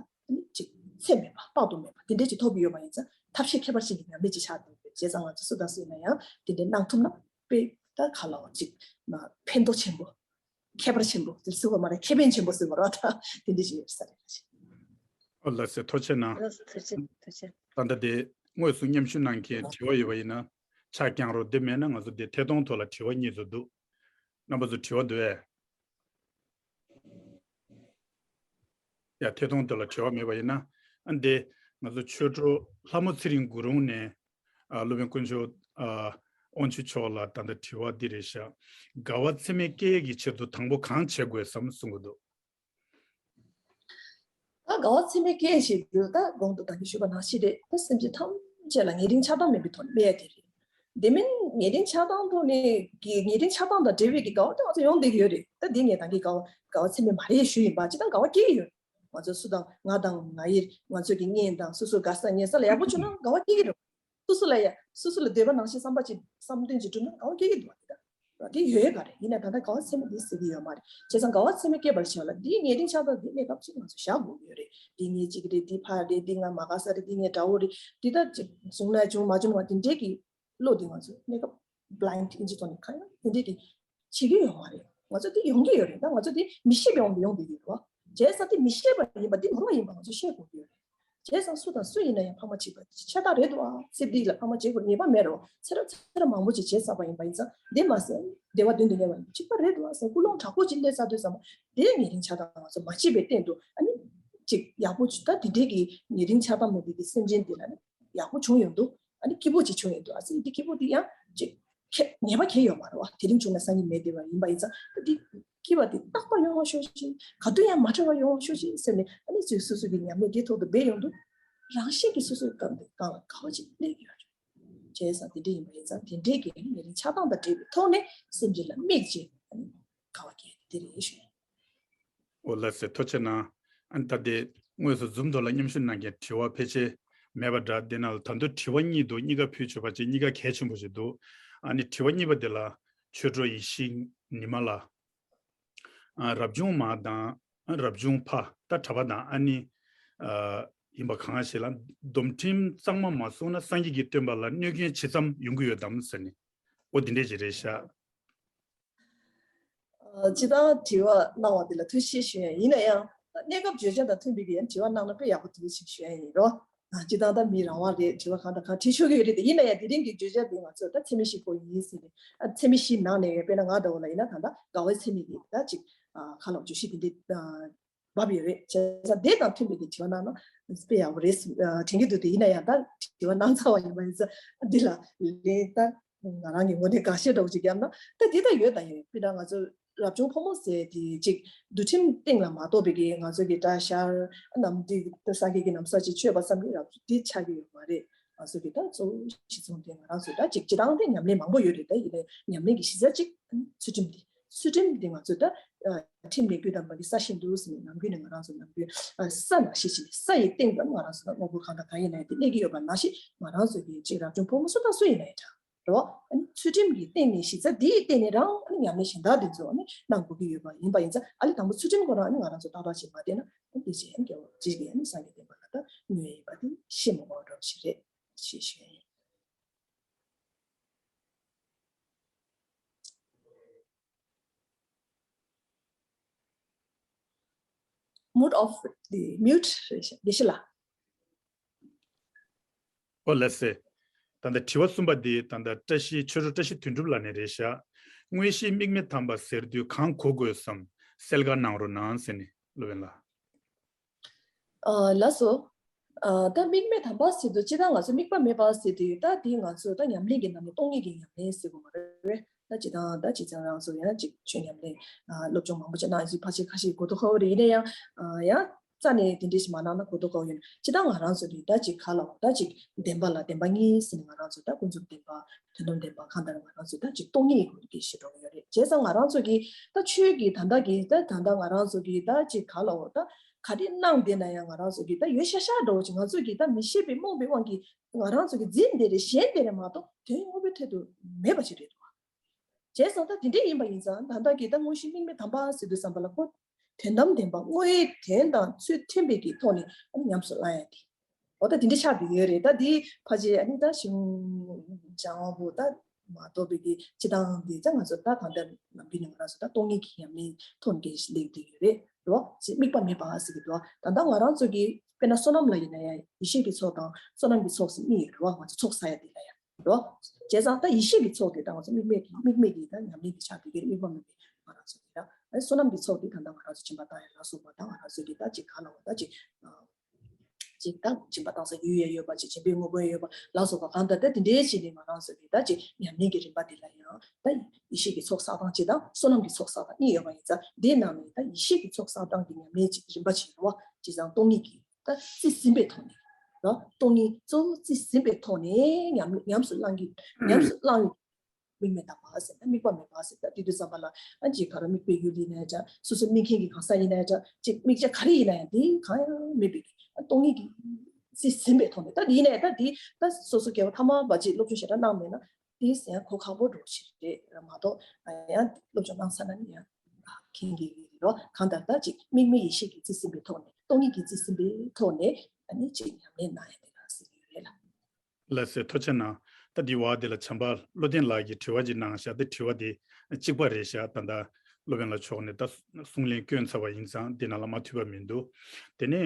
ཅིག་ཚད་མེད་པ་དཔག་ཏུ་མེད་པ་འདི་འདྲས་ཅིག་ཐོབ་ཀྱི་ཡོད་པ་ཡིན་ཙང་ཐབས་ཤེས་ཁྱད་པར་ཅན་གྱི་ཉམས་ལེན་ཅིག་ཆགས་འདུག་པས། བྱས་ཙང་ང་ཚོ་སུ་དང་སུ་ཡིན་ན་ཡང་དེ་འདྲའི་གནང་ཐུབ་ན་དཔེ་ད་ག་ལ་བ་ཅིག་ཕན་ཐོགས་ཆེན་པོ། ཁྱད་པར་ཆེན་པོ་དེ་ཟེར་བ་མ་རེད། ཁེ་ཕན་ཆེན་པོ་ཟེར་བ་རེད་བ། ད་དེ་འདྲ་ཞིག་ཡོད་ས་རེད། ཨོ་ལགས་སེ། ཐུགས་རྗེ་གནང་། ལགས་སེ། ཐུགས་རྗེ་ཆེ། ཐུགས་རྗེ་ཆེ། ད་ལྟ་དེ་དངོས་སུ་མཉམ་ཞུགས་གནང་མཁན་དྲི་བ་ཡོད་པ་ཡིན་ན་ཕྱག་བརྐྱངས་རོགས། དེ་མེད་ན་ང་ཚོ་དེ་ཐད་གཏོང་ཐོག་ལ་དྲི་བ་གཉིས་ཙམ་འདུག། རྣམ་པ་ཚོ་དྲི་བ་འདུག་ཨེ། ཡ། ཐད་གཏོང་ཐོག་ལ་དྲི་བ་མེད་པ་ཡིན་ན། ཨ་འདི་ང་ཚོ་ཆོས་གྲོགས་ལྷ་མོ་ཚེ་རིང་གུ་རུང་ནས། ཨ་སློབ་དཔོན་དཀོན་མཆོག་ཨ་དབང་ཕྱུག་མཆོག་ལ་ད་ལྟ་དྲི་བ་འདི་རེད་ཤག། དགའ་བ་ཚད་མེད་སྐྱེ་ཡས་ཀྱི་ཆེད་དུ་དང་པོ་གང་བྱེད་དགོས་སམ་གསུང་གི་འདུག། ད་དགའ་བ་ཚད་མེད་སྐྱེ་ཡས་ཞེས་པ་ད་གོང་དུ་ད་གིན་ཞུས་པ་ནང་བཞིན་རེད། ད་སེམས་ཅན་ཐམས་ཅད་ལ་ངེས་གཏན་ཆགས་སྡང་མེད་པའི་ཐོག་ནས་སྨྲ་ཡ་དེ་རེད། དེ་མིན་ངེས་གཏན་ཆགས་སྡང་ཐོག་ནས་ཀྱི་ངེས་གཏན་ཆགས་སྡང་དང་འབྲེལ་བའི་གི་དགའ་བ་ད་ང་ཚོ་ཡོང་བསྡད་ཀྱི་ཡོད་རེད། ད་འདི་ངས་ད་གིན་དགའ་བ་དགའ་བ་ཚད་མེད་མ་རེད་ཞུས་ཡིན་པ། ཅི་ད་དགའ་བ་སྐྱེ་གི་ཡོད་རེད། ང་ཚོ་སུ་དང་ང་དང་ང་ཡིར་ང་ཚོ་གི་གཉེན་དང་སོ་སོ་དགའ་ས་ཉེ་ས་ལ་ཡག་པོ་བྱུང་ན་དགའ་བ་སྐྱེ་གི་རེད། སོ་སོ་ལ་ཡ། སོ་སོ་ལ་འདོད་པ་ནང་བཞིན་བསམ་པ་ཅིག་བསམ་དོན་ཅིག་འགྲུབ་ན་དགའ་བ་སྐྱེ་གི་འདུག་བ། དེ་ད་དེ་ཡོད་ཡོད་ག་རེད། ཡིན་ན་ད་ལྟ་དགའ་བ་ཚད་མེད་དེ་ཟེར་གི་ཡོད་མ་རེད། བྱས་ཙང་དགའ་བ་ཚད་མེད་སྐྱེ་བར་བྱ་བ་ལ་འདིའི་ངེས་གཏན་ཆགས་སྡང་དེ་གནས་སྐབས་ཅིག་ང་ཚོ་བཞག་དགོས་ཀྱི་ཡོད་རེད། འདི་ངའི་གཅིག་རེད། འདི་ཕ་རེད། འདི་ང་མ་དགའ་ས་རེད། འདི་ངའི་དགྲ་བོ་རེད། འདི་ད་ཅིག་བྱུང་ན་བྱུང་མ་བྱུང་བ་དེ་འདྲས་ཀྱི་བློ་དེ་ང་ཚོ་གནས་སྐབས་blind ཨིན་ཇི་ཐོག་ནས་གང་ཡང་དེ་འདྲས་ཀྱི་བྱེད་ཀྱི་ཡོད་མ་རེད། ང་ཚོ་དེ་ཡོང་གི་ཡོད་རེད། ད་ང་ཚོ་དེ་མི་ཤེས་པའི་དབང་དུ་ཡོང་བསྡད་ཡོད་རེད་བ། བྱས་ཙང་དེ་མི་ཤེས་པ་ཡིན་པ་དེ་ནོར་བ་ཡིན་པ་ང་ཚོ་ཤེས་དགོས་ཀྱི་ཡོད་རེད། བྱས་ཙང་སུ་དང་སུ་ཡིན་ན་ཡང་ཕ་མ་གཅིག་པ་ཆགས་སྡང་རེད་འདུག་ཨ། ཚེ་འདི་ལ་ཕ་མ་གཅིག་པ་ངེས་པ་མེད་རོ། ཚེ་རབས་ཚེ་རབས་མང་པོ་ཅིག་བྱས་ཚར་བ་ཡིན་པ་ཡིན་ཙང་དེ་མ་ཟད་བདེ་བ་མདུན་དུ་གནས་པ་ཡིན་པ་གཅིག་པ་རེད་འདུག་ཨ་ཟེར་ཀུན་སློང་དྲག་པོ་ཅིག་སླེབས་ཚར་དུས་ཙམ་པ་དེ་ངེས་གཏན་ཆགས་སྡང་ང་ཚོ་མ་བྱེད་པའི་སྟེང་དུ་ཨ་ནི་ཅིག་ཡག་པོ་ཅིག་ད་དེ་འདྲས་ཀྱི་ངེས་གཏན་ཆགས་སྡང་མེད་པའི་གི་སེམས་ཅན་དེ་ལ་ནི་ཡག་པོ་བྱུང་ཡོང་འདུག་ཨ་ནི་སྐྱིད་པོ་ཅིག་བྱུང་ཡོང་འདུག་ཨ་ཟེར། དེ་སྐྱིད་པོ་དེ་ཡང་ཅིག་ཁེ་ངེས་པ་ཁེལ་ཡོད་མ་རེད་བ། དེ་རིང་བྱུང་ན་སང་ཉིན་མེད་བསྡད་པ་ཡིན་པ་ཡིན་ཙང་ད་དེ་སྐྱིད་པ་དེ་རྟག་པར་ཡོང་བ་ཤོག་ཅིག་ག་དུས་ཡང་མ་བྲལ་བར་ཡོང་བ་ཤོག་ཅིག་ཟེར་ནས་ཨ་ནི་ཚོས་སོ་སོ་གི་ཉམས་ལེན་དེ་ཐོག་ཏུ་འབད་ཡོང་དུས་རང་བཞིན་གྱིས་སོ་སོའི་སྒང་དེ་སྒང་ལ་དགའ་བ་ཅིག་སླེབས་ཡོད་རེད། བྱས་ཙང་དེ་འདྲ་ཡིན་པ་ཡིན་ཙང་དེ་འདྲའི་གི་ཉེ་རིང་ཆགས་སྡང་དང་འབྲེལ་བའི་ཐོག་ནས་སེམས་ཅན་ལ་དམིགས་བྱས་ཨ་ནི་དགའ་བ་སྐྱེ་དེ་རེད་ཞུ། ཨོ་ལགས་སེ། ཐུགས་རྗེ་གནང་། ཨ་ནི་ད་དེ་དངོས་སུ་Zoom་ཐོག་ལ་མཉམ་ཞུགས་གནང་མཁན་དྲི་བ་ཕལ་ཆེར་མེད་པ་འདྲ། དེ་ནང་ལ་ད་དུང་དྲི་བ་གཉིས་འདུག། གཉིས་ཀ་ཕུལ་ཆོག་པ་ཅིག། གཉིས་ཀ་གལ་ཆེན་པོ་ཞིག་འདུག། ཨ་ནི་དྲི་བ་གཉིས་པ་དེ་ལ་ཆོས་གྲོགས་ཡེ་ཤེས་ཉི་མ་ལགས། ཨ་རབ་བྱུང་མ་དང་ཨ་རབ་བྱུང་ཕ་ད་གྲྭ་པ་དང་ཨ་ནི་ཨ་ཡིན་པ་གང་ཞིག་ལ་སྡོམ་ཁྲིམས་གཙང་མ་མ་སྲུང་ན་སངས་རྒྱས་ཀྱི་བསྟན་པ་ལ་གནོད་སྐྱོན་ཇི་ཙམ་ཡོང་གི་ཡོད་དམ་ཟེར་ནས། ཨོ་དེ་འདྲས་ཅིག་རེད་ཤག། ཨ་སྤྱིར་བཏང་དྲི་བ་གནང་བ་དེ་ལ་ཐུགས་རྗེ་ཆེ་ཞུ་ཡ་ཡིན། ཡིན་ན་ཡང་གནས་སྐབས་བརྗོད་བྱ་དང་མཐུན་པའི་གི་ཡང་དྲི་བ་གནང་ན་དཔེ་ཡག་པོ་འདུག་ཅིག་ཞུ་ཡ་ཡིན་རོ། ཨ་སྤྱིར་བཏང་ད་མི་རང་དབང་རེད། དྲི་བ་གང་དང་གང་དྲི་ཆོག་གི་ཡོད་རེད་དེ། ཡིན་ན་ཡང་དེ་རིང་གི་བརྗོད་བྱ་དེ་ང་ཚོ་ད་ཚད་མེད་བཞི་སྐོར་ཡིན་ཟེར་ནས། ཨ་ཚད་མེད་བཞི་ནང་ནས་དཔེར་ན་ང་འདྲ་བོ་ལ་ཡིན་ན་ད་ལྟ་དགའ་བའི་ཚད་མེད་ཀྱི་ད་ཅིག་ཨ་ཁ་ལོ་བརྗོད་གཞི་དེ་འདྲ་ཨ་བབས་ཡོད་རེད། བྱས་ཙང་དེ་དང་མཐུན་པའི་གི་དྲི་བ་གནང་ན་དཔེ་ཡག་པོ་རེད་ཟེར་ཨ་དྲན་གྱི་འདུག་སྟེ། ཡིན་ན་ཡང་ད་དྲི་བ་གནང་ཚར་བ་ཡིན་པ་ཡིན་ཙང་འདི་ལ་ལན་ད་ང་རང་གི་ངོས་ནས་འགའ་ཤས་འདྲ་བོ་ཅིག་བརྒྱབ་ན་ད་འདི་ད་ཡོད་ད་ཡོད། དཔེར་ན་ང་ཚོ་རབ་བྱུང་ཕོ་མོ་ཟེར་དེ་ཅིག་འདུལ་ཁྲིམས་སྟེང་ལ་མ་གཏོགས་པའི་གི་ང་ཚོ་གི་གྲྭ་ཤག་ནམ་དེ་ད་སངས་རྒྱས་ཀྱི་ན་བཟའ་ཅིག་མཆོད་པ་བསམ་གྱི་རབ་འདི་ཆགས་ཀྱི་ཡོད་མ་རེད། ང་ཚོ་གི་ད་གཙོ་བོ་གཞི་བཟུང་དེ་ང་རང་ཚོ་ད་ཅིག་སྤྱིར་བཏང་དེ་ཉམས་ལེན་མང་པོ་ཡོད་རེད། ད་ཡིན་ནའི་ཉམས་ལེན་གྱི་གཞི་རྩ་གཅིག་ཚུལ་ཁྲིམས་དེ། ཚུལ་ཁྲིམས་དེ་ང་ཚོ་ད་ཨ་ཁྲིམས་མེད་རྒྱུ་དང་མ་གི་ས་ཞིང་དུ་ཟེར་ནས་ནམ་རྒྱུན་ནས་ང་རང་ཚོ་ནམ་རྒྱུན་ཨ་ས་ནང་བཞིན་བྱས་ནས་ས་ཡི་སྟེང་དུ་ང་རང་ཚོ་ད་དངོས་པོ་གང་དང་གང་ཡིན་ན་ཡང་དེ་གནས་ཀྱི་ཡོད་པ་ནང་བཞིན་ང་རང་ཚོ་གི་ཅིག་རབ་བྱུང་ཕོ་མོ་སུ་དང་སུ་ཡིན་ན་ཡང་འདྲ་རེད་བ། ཨ་ནི་ཚུལ་ཁྲིམས་ཀྱི་སྟེང་ནས་གཞི་རྩ་དེའི་སྟེང་ནས་རང་ཨ་ནི་ཉམས་ལེན་གཞན་དག་དེ་ཚོ་ཨ་ནི་གནང་དགོས་ཀྱི་ཡོད་པ་ཡིན་པ་ཡིན་ཙང་ཨ་ནི་དང་པོ་ཚུལ་ཁྲིམས་ཁོ་རང་ཨ་ནི་ང་རང་ཚོ་ཏག་ཏག་ཅིག་མ་བསྟེན་ན་ཨ་ནི་དེ་བྱས་ཨ་ནི་སྐྱེ་བ་ཅིག་གི་ཨ་ནི་སངས་རྒྱས་བསྟན་པ་ལ་ད་གནོད་ཡ་ཡིན་པ་དེ་ཤེས་མ་དགོས་པ་འདྲ་བོ་ཞིག་རེད་ཅེས་ཞུ་ཡ་ཡིན། Mood off དེ་mute རེད་ཤག་དགེ་བཤེས་ལགས། ཨོ་ལགས་སེ། ད་ལྟ་དྲི་བ་གསུམ་པ་དེ་ད་ལྟ་བཀྲ་ཤིས་ཆོས་གྲོགས་བཀྲ་ཤིས་དོན་གྲུབ་ལགས་ནས་རེད་ཤག། དངོས་གཞིའི་དམིགས་མེད་དམ་པ་ཟེར་དུས་གང་གོ་དགོས་སམ་གསལ་ཁ་གནང་རོགས་གནང་ཟེར་ནས་སློབ་དཔོན་ལགས། ཨ་ལགས་སོ། ཨ་ད་དམིགས་མེད་དམ་པ་ཟེར་དུས་སྤྱིར་བཏང་ང་ཚོ་དམིགས་པ་མེད་པ་ཟེར་དུས་ད་དེ་ང་ཚོ་ད་ཉམས་ལེན་གྱི་ནང་ནས་སྟོང་ཉིད་ཀྱི་ཉམས་ལེན་ཟེར་དགོས་མ་རེད། ད་སྤྱིར་བཏང་ད་སྤྱིར་བཏང་རང་ཚོ་ཡང་ན་ཅིག་ཆོས་ཉམས་ལེན་ཨ་སློབ་སྦྱོང་མང་པོ་ཅིག་གནང་ཡོད་ཚུལ་ཕལ་ཆེར་ཁ་ཤས་གོ་ཐོས་ཁ་པོ་རེད། ཡིན་ན་ཡང་ཨ་ཡང་རྩ་ནས་དེ་འདྲ་ཞིག་མ་གནང་ན་གོ་ཐོས་ཁ་པོ་ཡོད། སྤྱིར་བཏང་ང་རང་ཚོ་གི་ད་ཅིག་ག་ལ་བ་ད་ཅིག་བདེན་པ་ལ་བདེན་པ་གཉིས་ཟེར་ནས་ང་རང་ཚོ་ད་ཀུན་རྫོབ་བདེན་པ་དོན་དམ་བདེན་པ་གང་ལྟར་ང་རང་ཚོ་ད་ཅིག་སྟོང་ཉིད་ཀྱི་སྐོར་གྱི་བཤད་འགྲོ་གི་ཡོད་རེད། བྱས་ཙང་ང་རང་ཚོ་གི་ད་ཆོས་ཀྱི་ད་ལྟ་གི་ད་ད་ལྟ་ང་རང་ཚོ་གི་ད་ཅིག་ག་ལ་བ་ད། ག་རེ་གནང་བསྡད་ན་ཡང་ང་རང་ཚོ་གིས་ད་ཡོད་ཤག་ཤག་འདྲ་བོ་ཅིག་ང་ཚོ་གིས་ད་མི་ཤེས་པའི་རྨོངས་པའི་དབང་གིས་ང་རང་ཚོ་གིས་འཛིན་བསྡད་རེད། ཞེན་བསྡད་རེད་མ་གཏོགས་དོན་དངོས་པོའི་ཐད་དུ་མེད་པ་ཅིག་རེད་འདུག་བ། བྱས་ཙང་ད་དེ་འདྲས་ཡིན་པ་ཡིན་ཙང་ད་ལྟ་གི་ད་དངོས་གཞི་དམིགས་མེད་དམ་པ་ཟེར་དུས་ཙམ་པ་ལ་ཁོ་དོན་དམ་བདེན་པ་དངོས་ཡོད་དོན་དང་ཚུལ་མཐུན་པའི་གི་ཐོག་ནས་ཨ་ནི་ཉམས་སུ་བླང་ཡ་དེ། འོ་ད་དེ་འདྲ་ཆགས་བསྡད་ཡོད་རེད། ད་དེ་ཕལ་ཆེར་ཨ་ནི་ད་ཞི་ཝང་ལྗང་དབང་པོ་ད་མ་གཏོགས་པའི་གི་སྤྱི་བཏང་དེ་ད་ང་ཚོ་ད་གང་ལྟར་ནམ་རྒྱུན་ནས་ང་རང་ཚོ་ད་སྟོང་ཉིད་ཀྱི་ཉམས་ལེན་ཐོག་ནས་སླེབས་བསྡད་ཡོད་རེད། རེད་བ། ཅེས་དམིགས་པ་མེད་པ་ཟེར་གི་འདུག་ད་ལྟ་ང་རང་ཚོ་གི་དཔེར་ན་བསོད་ནམས་ལ་ཡིན་ན་ཡང་ཡེ་ཤེས་ཀྱི་ཚོགས་དང་བསོད་ནམས་ཀྱི་ཚོགས་ཟེར་གཉིས་ཡོད་རེད་བ། ང་ཚོ་ཚོགས་བསགས་ཡ་དེ་ལ་ཡང་། རོ། བྱས་ཙང་ད་ཡེ་ཤེས་ཀྱི་ཚོགས་དེ་ད་ང་ཚོ་དམིགས་མེད་ཀྱི་དམིགས་མེད་ཀྱི་ད་ཉམས་ལེན་གྱི་ཆ་དེ་གའི་དམིགས་པ་མེད་པའི་ང་རང་ཚོ་གི་ད་བསོད་ནམས་ཀྱི་ཚོགས་དེ་ད་ལྟ་ང་རང་ཚོ་སྦྱིན་པ་བཏང་ཡ་ལ་སོགས་པ་ད་ང་རང་ཚོ་གི་ད་ཅིག་ག་ལ་བ་ད་ཅིག་ཅིག་ད་སྦྱིན་པ་བཏང་ས་ཡོད་ཡ་ཡོད་པ་ཅིག་སྦྱིན་པའི་དངོས་པོ་ཡོད་པ་ལ་སོགས་པ་གང་ལྟར་ད་དེ་འདྲའི་ཅིག་ནས་ང་རང་ཚོ་གི་ད་ཅིག་ཉམས་ལེན་གྱི་རིམ་པ་དེ་ལ་ཡང་ད་ཡེ་ཤེས་ཀྱི་ཚོགས་བསགས་སྟངས་ཅིག་དང་བསོད་ནམས་ཀྱི་ཚོགས་བསགས་སྟངས་གཉིས་ཡོད་པ་ཡིན་ཙང་དེའི་ནང་ནས་ད་ཡེ་ཤེས་ཀྱི་ཚོགས་བསགས་སྟངས་ཀྱི་ཉམས་ལེན་ཅིག་རིམ་པ་ཅིག་ཡོད་བ་ཅིག་ཙང་སྟོང་ཉིད་ཀྱི་ད་རྩིས་ཟིན་པའི་ཐོག་ནས་རོ། སྟོང་ཉིད་གཙོ་བོ་རྩིས་ཟིན་པའི་ཐོག་ནས་ཉམས་ཉམས་སུ་བླང་གི་ཉམས་སུ་བླང་དམིགས་མེད་དང་མ་ཟེར་ན་དམིགས་པ་མེད་པ་ཟེར་ན་དེ་དུས་ཙམ་པ་ལ་ཨ་ཅིག་ག་རེ་དམིགས་པའི་ཡུལ་ཡིན་ན་ཡང་འདྲ། སོ་སོ་དམིགས་མཁན་གྱི་གང་ཟག་ཡིན་ན་ཡང་འདྲ། ཅིག་དམིགས་བྱ་ག་རེ་ཡིན་ན་ཡང་དེ་གང་ཡང་མེད་པའི་སྟོང་ཉིད་ཀྱི་རྩིས་ཟིན་པའི་ཐོག་ནས་ད་དེ་ཡིན་ན་ཡང་ད་དེ་ད་སོ་སོ་སྐྱེ་བོ་ཐ་མ་བ་ཅིག་སློབ་སྦྱོང་ཞེ་དྲག་གནང་མེད་ན་དེ་ཟེར་ཡང་གོ་ཁག་པོ་འགྲོ་ཞིག་རེད་མ་གཏོགས་ཡང་སློབ་སྦྱོང་གནང་ཚར་ན་ནི་ཡང་མཁྱེན་གྱི་ཡོད་རེད་རོ། གང་ལྟར་ད་ཅིག་དམིགས་མེད་ཡེ་ཤེས་ཀྱི་རྩིས་ཟིན་པའི་ཐོག་ནས་སྟོང་ཉིད་ཀྱི་རྩིས་ཟིན་པའི་ཐོག་ནས་ཨ་ནི་ཅིག་ཉམས་ལེན་གནང་ཡ་དེ་ལ་ཟེར་གྱི་ཡོད་རེད་ལ། ལགས་སོ། ཐུགས་རྗེ་གནང་། ད་འདི་བར་འདི་ལ་བྱམས་པ་བློ་ལྡན་ལགས་ཀྱིས་དྲི་བ་ཅིག་གནང་ཤག་དེ་དྲི་བ་དེ་གཅིག་པ་རེད་ཤག་ད་ལྟ་སློབ་དཔོན་ལགས་མཆོག་ནས་ད་གསུང་ལན་བསྐྱོན་ཚར་བ་ཡིན་ཙང་འདི་ནང་ལ་མ་ཐུག་པ་མི་འདུག་དེ་ནས་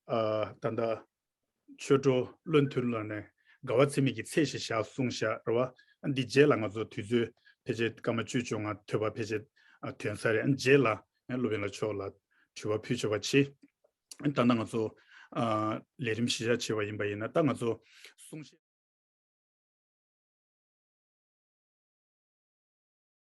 ཨ་ད་ལྟ་ཆོས་གྲོགས་བློ་མཐུན་ལགས་ནས་དགའ་བ་ཚད་མེད་ཀྱི་ཚད་ཞིག་བཞག་གསུངས་ཤག་རེད་བ། འདི་རྗེས་ལ་ང་ཚོ་དུས་ཚོད་ཕལ་ཆེར་སྐར་མ་བཅུ་བཅོ་ལྔ་ཐོན་པ་ཕལ་ཆེར་ཐོན་ས་རེད། རྗེས་ལ་སློབ་དཔོན་ལགས་མཆོག་ལ་དྲི་བ་ཕུལ་ཆོག་པ་བྱེད། ད་ལྟ་ང་ཚོ་ཨ་ལས་རིམ་གཞི་བཞག་བྱས་པ་ཡིན་པ་ཡིན་ན་ད་ང་ཚོ་གསུང་བཤད་